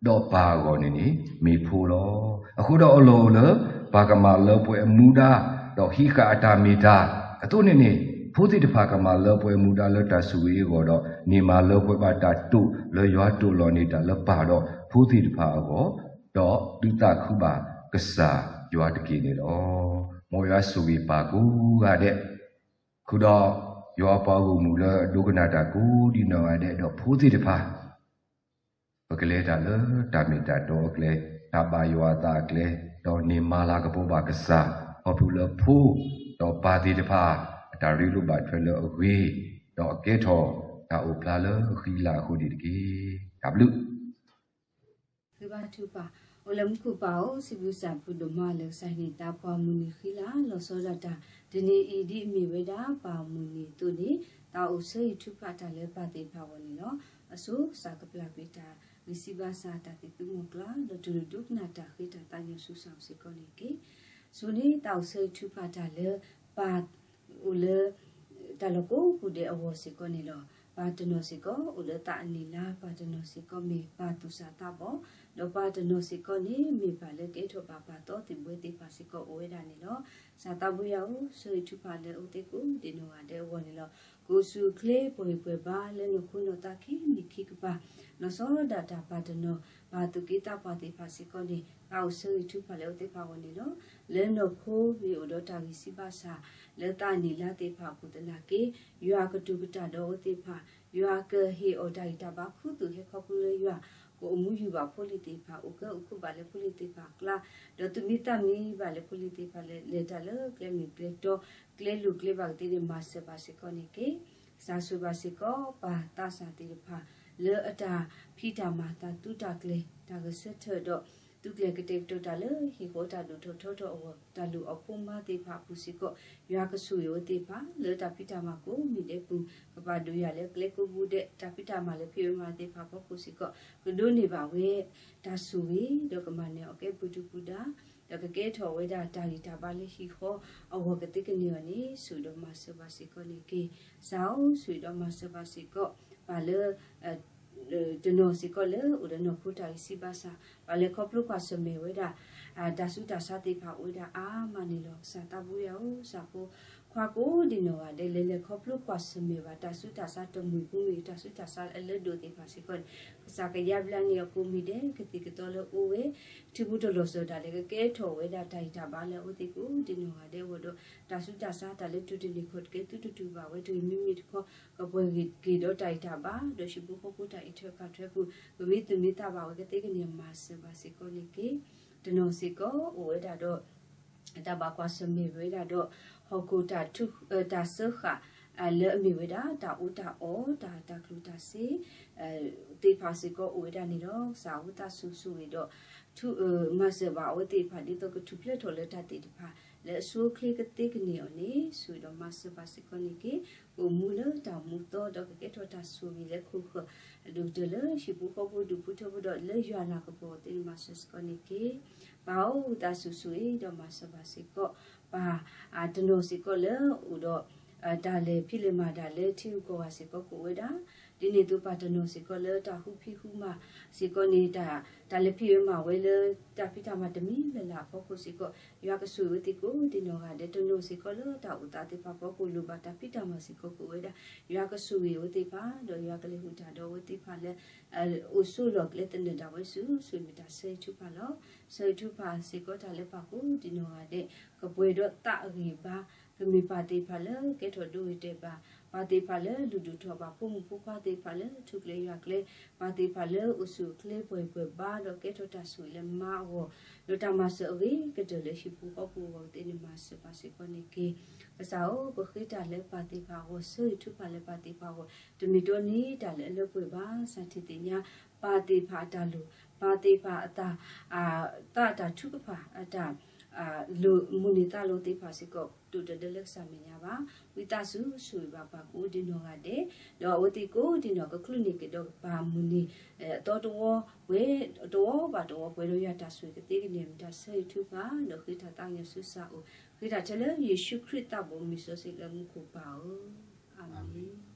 ဒီးပၢ်အဂီၢ်န့ၣ်န့ၣ် မ့ၢ်ဖိလီၤ. အဃိဒီးအလီၢ်အိၣ်လၢ ပၢ်ကမၤလၢပှဲၤအမူဒါ ဒီးဟံးဃာ်အတၢ်မ့ၢ်တၢ်အသိးန့ၣ်န့ၣ် ဖိသ့ၣ်တဖၣ်ကမၤလၢပှဲၤအမူဒါလၢတၢ်ဆိၣ်ဂ့ၤအဂီၢ်ဒီး န့ၢ်မၤလၢပှဲၤဘၣ်တၢ်တိာ်လၢယွၤတိာ်လီၤန့ၢ်တၢ်လၢပၢ်ဒီးဖိသ့ၣ်တဖၣ်အဂီၢ်, ဒီးဒုးသးခုဘၣ်ကစၢ်ယွၤတက့ၢ်န့ၣ်လီၤ. မ်ယွၤဆိၣ်ဂ့ၤပၢ်ကိးဂၤဒဲး, ဃုာ်ဒီးယွၤအပှၤဂီၢ်မုၢ်လၢအဒိကနၣ်တၢ်ကိးဒံးနီၢ်ဂၤဒဲး ဒီးဖိသ့ၣ်တဖၣ် ပကလဲၤတၢ်လၢတၢ်မ့ၢ်တၢ်တီအကျဲ, တၢ်ဘၣ်ယွၤအသးအကျဲ, ဒီးန့ၢ်မၤလၤကပီၤဘၣ်ကစၢ် ခီဖျိလၢဖိ ဒီးပၢ်သ့ၣ်တဖၣ် အတၢ်ရ့လိာ်ဘၣ်ထွဲလၢအဂ့ၤ, ဒီးအကဲထီၣ်တၢ်အိၣ်ဖျါလၢအဃံအလၤအဃိန့ၣ်တက့ၢ်. တၢ်ဘျုး သုဘါထုကဖၣ်, အိၣ်လၢမူခိၣ်ပၢ်ဧၢ, စံးဘျုးစံးဖှိၣ်ဒိၣ်မးလၢကစၢ်ဟ့ၣ်န့ၢ်သးပှၤမုၢ်နံၤဃံလၤလီၤဆီဒၣ်တၢ်, တနံၤအံၤဒ်အမ့ၢ်ဝဲဒၣ်ပၢ်မုၢ်နံၤအသိးန့ၣ်, သးအိၣ်ဆၢဂ့ၤထုကဖၣ်တၢ်လၢပၢ်သ့ၣ်တဖၣ်အဂီၢ်န့ၣ်လီၤ. အဆိကစၢ်ကပျၢ်ကွံာ်တၢ်ဂံၢ်စၢ်ဘါစၢ် တၢ်သးသမူအကျါ, ဒီးတူၢ်လိာ်ဒိကနၣ်တၢ်ဃ့တၢ်သးညီဆူစၢ်စ့ၢ်ကီးန့ၣ်တက့ၢ်. အဆိန့ၣ် သးအိၣ်ဆၢဂ့ၤထုကဖၣ်တၢ်လၢပၢ် အိၣ်လၢ တၢ်လီၢ်ကိးပူၤဒဲးအဂီၢ်စ့ၢ်ကီးန့ၣ်လီၤ. ပၢ်တနီၤစ့ၢ်ကီး အိၣ်လၢသးအနံၣ်လါ, ပၢ်တနီၤစ့ၢ်ကီးမ့ၢ်ပၢ်သူၣ်စၢ်သးဘီၣ်, ဒီးပၢ်တနီၤစ့ၢ်ကီးန့ၣ် မ့ၢ်ပၢ်လၢကဲထီၣ်ဘၣ်ပၢ်သီသ့ၣ်ဘှဲသ့ၣ်တဖၣ်စ့ၢ်ကီးအိၣ်ဝဲဒၣ်န့ၣ်လီၤ. စၢ်သးဘိယွၤဧၢ, ဆၢဂ့ၤထုကဖၣ်လၢအဝဲသ့ၣ်ကိးဒံးနီၢ်ဂၤဒဲးအဂီၢ်န့ၣ်လီၤ. ကိးဆူၣ်ချ့ပှဲၤဂံၢ်ပှဲၤဘါလၢနီၢ်ခိနီၢ်သးခံမံၤခံကပၤ, လီၤဆီဒၣ်တၢ်ပၢ်တနီၤ ပၢ်သူၣ်က့သးပှၢ်သ့ၣ်တဖၣ်စ့ၢ်ကီးန့ၣ် သးအိၣ်ဆၢဂ့ၤထုကဖၣ်လၢအဝဲသ့ၣ်တဖၣ်အဂီၢ်န့ၣ်လီၤ. လၢနီၢ်ခိမ့ၢ်အိၣ်ဒီးတၢ်ဂံၢ်စၢ်ဘါစၢ် လၢသးအနံၣ်လါသ့ၣ်တဖၣ်အပူၤသနာ်က့ ယွၤကတိၤကတၢၢ်ဒီးအဝဲသ့ၣ်တဖၣ်, ယွၤကဟ့ၣ်အီၤတၢ်ဂံၢ်တၢ်ဘါခူသူၣ်ဟဲခီဖျိလၢယွၤ ကအိၣ်မူယုၢ်ဘၣ်ဖိလံၤသ့ၣ်တဖၣ်, အိၣ်ကဲအိၣ်ခိးဘၣ်လၢဖိလံၤသ့ၣ်တဖၣ်အကျါ, ဒီးသူၣ်မံသးမံဘၣ်လၢဖိလံၤသ့ၣ်တဖၣ်လၢ လဲၤတၢ်လၢကျဲမုၢ်ကျဲတီ, ကျဲလိၤကျဲဘၣ်ကသ့န့ၣ် မၤစၢၤဘၣ်စ့ၢ်ကီးန့ၣ်တက့ၢ်. စၢ်ဆိၣ်ဘၣ်စ့ၢ်ကီး ပၢ်သးစၢ်သ့ၣ်တဖၣ် လၢအတၢ်ဖံးတၢ်မၤ တၢ်သူတၢ်ကျဲၤ တၢ်ဂဲၤဆၢထၢၣ်ဒီး သူကျဲၤကတဲာ်ကတီၤတၢ်လၢဟံၣ်ဃီတၢ်ဒိၣ်ထီၣ်ထီထီၣ်အဂီၢ် တၢ်လိၣ်အီၣ်ဖိမါသ့ၣ်တဖၣ်အပူၤစ့ၢ်ကီး ယွၤကဆိၣ်ဂ့ၤအဝဲသ့ၣ်တဖၣ် လၢတၢ်ဖံးတၢ်မၤကိးမံၤဒဲးပူၤ ကပာ်ဒိၣ်ယွၤလၢကျဲကိးဘိဒဲး တၢ်ဖံးတၢ်မၤလၢဖံးဝဲမၤသ့ၣ်တဖၣ်အဖီခိၣ်စ့ၢ်ကီး ကဒိးန့ၢ်ဘၣ်ဝဲ တၢ်ဆိၣ်ဂ့ၤ ဒီးကမၤနၢၤအီၤကဲပူၤဒုပူၤဒါ ဒီးကကဲထီၣ်ဝဲဒၣ်တၢ်ဂံၢ်တၢ်ဘါလၢဟံၣ်ဃီအဂီၢ်ကသ့ကန့ၢ်အီၤန့ၣ် ဆိၣ်ဒီးမၤစၢၤဘၣ်စ့ၢ်ကီးန့ၣ်တက့ၢ်. စၢ်ဧၢ ဆိၣ်ဒီးမၤစၢၤဘၣ်စ့ၢ်ကီး ပၢ်လၢ တနီၤစ့ၢ်ကီးလၢအိၣ်ဒီးနီၢ်ခိတၢ်ဂံၢ်စၢ်ဘါစၢ် ပၢ်လဲၤခီဖျိကွၢ်ဆၢၣ်မဲာ်ဝဲဒၣ် တၢ်ဆူးတၢ်ဆါသ့ၣ်တဖၣ်အိၣ်ဝဲဒၣ်အါမးန့ၣ်လီၤ. ကစၢ်သးဘိယွၤဧၢ စၢ်ဖိခွါကိးဒံးနီၢ်ဂၤဒဲး လဲၤလဲၤခီဖျိကွၢ်ဆၢၣ်မဲာ်ဘၣ် တၢ်ဆူးတၢ်ဆါတမှံၤဖိမ့ၢ်ဂ့ၤ တၢ်ဆူးတၢ်ဆါအလၢဒိၣ်သ့ၣ်တဖၣ်စ့ၢ်ကီးန့ၣ် ကစၢ်ကယါဘျါန့ၢ်အီၤကိးမံၤဒဲး ကသံၣ်ကသီလၢအအိၣ်ဝဲ ထံဖိတလီၢ်စီၤတၢ်လဲၤကကဲထီၣ်ဝဲဒၣ်တၢ်ဂံၢ်တၢ်ဘါလၢအဝဲသ့ၣ်ကိးဒံးနီၢ်ဂၤဒဲးအဂီၢ်ဒီး တၢ်ဆူးတၢ်ဆါတၢ်လၢတူၢ်တန့ၢ်ခီၣ်တကဲ သုတတူၢ်ဘၣ်ဝဲတဂ့ၤမ့မ့ၢ်တခီ ကပှဲၤဂ့ၤက့ၤဒီးတၢ်ဂံၢ်တၢ်ဘါ ဒီးဟံၣ်ဖိဃီဖိတၢ်အံးထွဲကွၢ်ထွဲပူၤ ကမ့ၢ်သူၣ်မ့ၢ်သးဘၣ်ဝဲကသ့ကန့ၢ်မၤစၢၤဘၣ်စ့ၢ်ကီးန့ၣ်တက့ၢ်. တနီၤစ့ၢ်ကီးအိၣ်ဝဲဒၣ်ဒီး တၢ်ဘၣ်ကွၢ်ဆၢၣ်မဲာ်ဝဲဒၣ်ဒီး ဟီၣ်ခိၣ်တၢ်စၢဃာ် လၢအမ့ၢ်ဝဲဒၣ် တၢ်အီၣ်တၢ်အီ တၢ် တၢ်ကျိၣ်တၢ်စ့ သ့ၣ်တဖၣ်စ့ၢ်ကီးအိၣ်ဝဲဒၣ်န့ၣ်လီၤ. ကစၢ်အဝဲသးစူၤဆိၣ်ဂ့ၤဒီး ထူ မၤစၢၤဘၣ်အဝဲသ့ၣ်တဖၣ် ဒ်သိးကထူၣ်ဖျဲးထီၣ်လၢတၢ်သ့ၣ်တဖၣ် လၢအဆိအချ့ကသ့ကန့ၢ်အီၤန့ၣ် ဆိၣ်ဂ့ၤဒီးမၤစၢၤဘၣ်စ့ၢ်ကီးန့ၣ်တက့ၢ်. ကအိၣ်မူလၢတၢ်မူအသီ ဒီးကကဲထီၣ်တၢ်ဆိၣ်ဂ့ၤလၢခိၣ်ဃၢၤ အဒိၣ်ကတၢၢ်လၢဟံၣ်ဖိဃီဖိ ဒူၣ်ဖိထၢဖိဒီး လၢယွၤလၤကပီၤသ့ၣ်န့ၣ် မၤစၢၤစ့ၢ်ကီးန့ၣ်တက့ၢ်. ပၢ်ဧၢ, သးစူၤဆိၣ်ဂ့ၤဒီးမၤစၢၤဘၣ်စ့ၢ်ကီး ပၢ် တနီၤစ့ၢ်ကီးလၢအိၣ်ဒီး တၢ်လဲၤဖံးလဲၤမၤတၢ်လၢထံဂုၤကီၢ်ဂၤစ့ၢ်ကီးကအိၣ်ဝဲဒၣ်, ဒ်န့ၣ်အသိးပၢ်တနီၤစ့ၢ်ကီးလၢတၢ်ဃုဖံးဃုမၤစ့ၢ်ကီးန့ၣ် တၢ် တၢ်လဲၤဖံးဝဲမၤဝဲလၢတၢ်ဖံးတၢ်မၤတမံၤလၢ်လၢ်အဖီခိၣ်စ့ၢ်ကီး ယွၤကဆိၣ်ဂ့ၤအဝဲသ့ၣ်ကိးဒံနီၢ်ဂၤဒဲး. တနီၤစ့ၢ်ကီးလၢတၢ်အိၣ်သးသ့ၣ်တဖၣ်အဖီခိၣ် လိၣ်ဘၣ်တၢ်ဖံးတၢ်မၤစ့ၢ်ကီးကအိၣ်ဝဲဒၣ်, ယွၤကဆိၣ်ဂ့ၤအဝဲသ့ၣ်တဖၣ် ဒီးယွၤကလဲၤဃုာ်တၢ်ဒီးအဝဲသ့ၣ်တဖၣ်လၢ အိၣ်ဆိးလီၢ်ကျဲသနၢၣ်ဒၣ်ဝဲဆူ ဆိၣ်ဂ့ၤမ့ၢ်တၢ်ဆၢဂ့ၤထုကဖၣ်လီၤ. ဆၢဂ့ၤထုကဖၣ်စ့ၢ်ကီးတၢ်လၢပၢ်ကိးဒံနီၢ်ဂၤဒဲး ကပှဲၤဒီးသးအဂံၢ်အဘါ, ကမ့ၢ်ပၢ်သ့ၣ်တဖၣ်လၢကဲထီၣ်ဒိဂ့ၤတဲာ်ဘၣ်, ပၢ်သ့ၣ်တဖၣ်လၢလုၢ်ဒိၣ်ထီၣ်ဘၣ်ဖိမုၣ်ဖိခွါသ့ၣ်တဖၣ်လၢထူၣ်ကျဲၤယွၤကျဲၤ, ပၢ်သ့ၣ်တဖၣ်လၢအိၣ်ဆူၣ်အိၣ်ချ့ပှဲၤဂံၢ်ပှဲၤဘါ ဒီးကဲထီၣ်တၢ်ဆိၣ်ဂ့ၤလၢမါအဂီၢ်, ဒီးတၢ်မၤစၢၤအဂ့ၤကတၢၢ်လၢဟံၣ်ဖိဃီဖိအဂီၢ်သ့ၣ်န့ၣ် မၤစၢၤပၢ်စ့ၢ်ကီးန့ၣ်တက့ၢ်. ကစၢ်ဧၢ, ပဃ့တၢ်လၢပၢ်သ့ၣ်တဖၣ်အဂီၢ်, ဆၢဂ့ၤထုကဖၣ်လၢပၢ်သ့ၣ်တဖၣ်အဂီၢ်, တမ့ၢ်တီန့ၢ်တၢ်လၢအလၢပှဲၤဘၣ်. စၢ်ထံၣ်သ့ၣ်ညါ ပၢ်သ့ၣ်တဖၣ်အတၢ်လိၣ်, ပၢ်သ့ၣ်တဖၣ်အတၢ် သးအတၢ်ထုကဖၣ် အတၢ် လိၣ်မုၢ်န့ၢ်သးလိၤသ့ၣ်တဖၣ်စ့ၢ်ကီး တအိၣ်တဒၢလၢကစၢ်မဲာ်ညါဘၣ်. ဝံသးစူၤဆိၣ်ဂ့ၤဘၣ်ပၢ်ကိးဒံနီၢ်ဂၤဒဲး, ဒီးအဝဲသ့ၣ်ကိးဒံနီၢ် ကချုးန့ၢ်ကဒီးပၢ်မုၢ်နံၤ အသီတဝီ, ပှဲၤတဝီဘၣ်တဝီ ပှဲၤဒီးယွၤတၢ်ဆိၣ်ဂ့ၤကသ့ကန့ၢ် မ့ၢ်တၢ်ဆၢဂ့ၤထုကဖၣ် ဒီးဃ့တၢ်သးကညီၤဆူကစၢ်အအိၣ်, ဃ့တၢ်ထဲလၢယ့ၣ်ၡူးခရံာ်သးဘိမုၢ်စီဆှံလၢမူခိၣ်ပၢ်ဧၢ, အၤမ့ၣ်.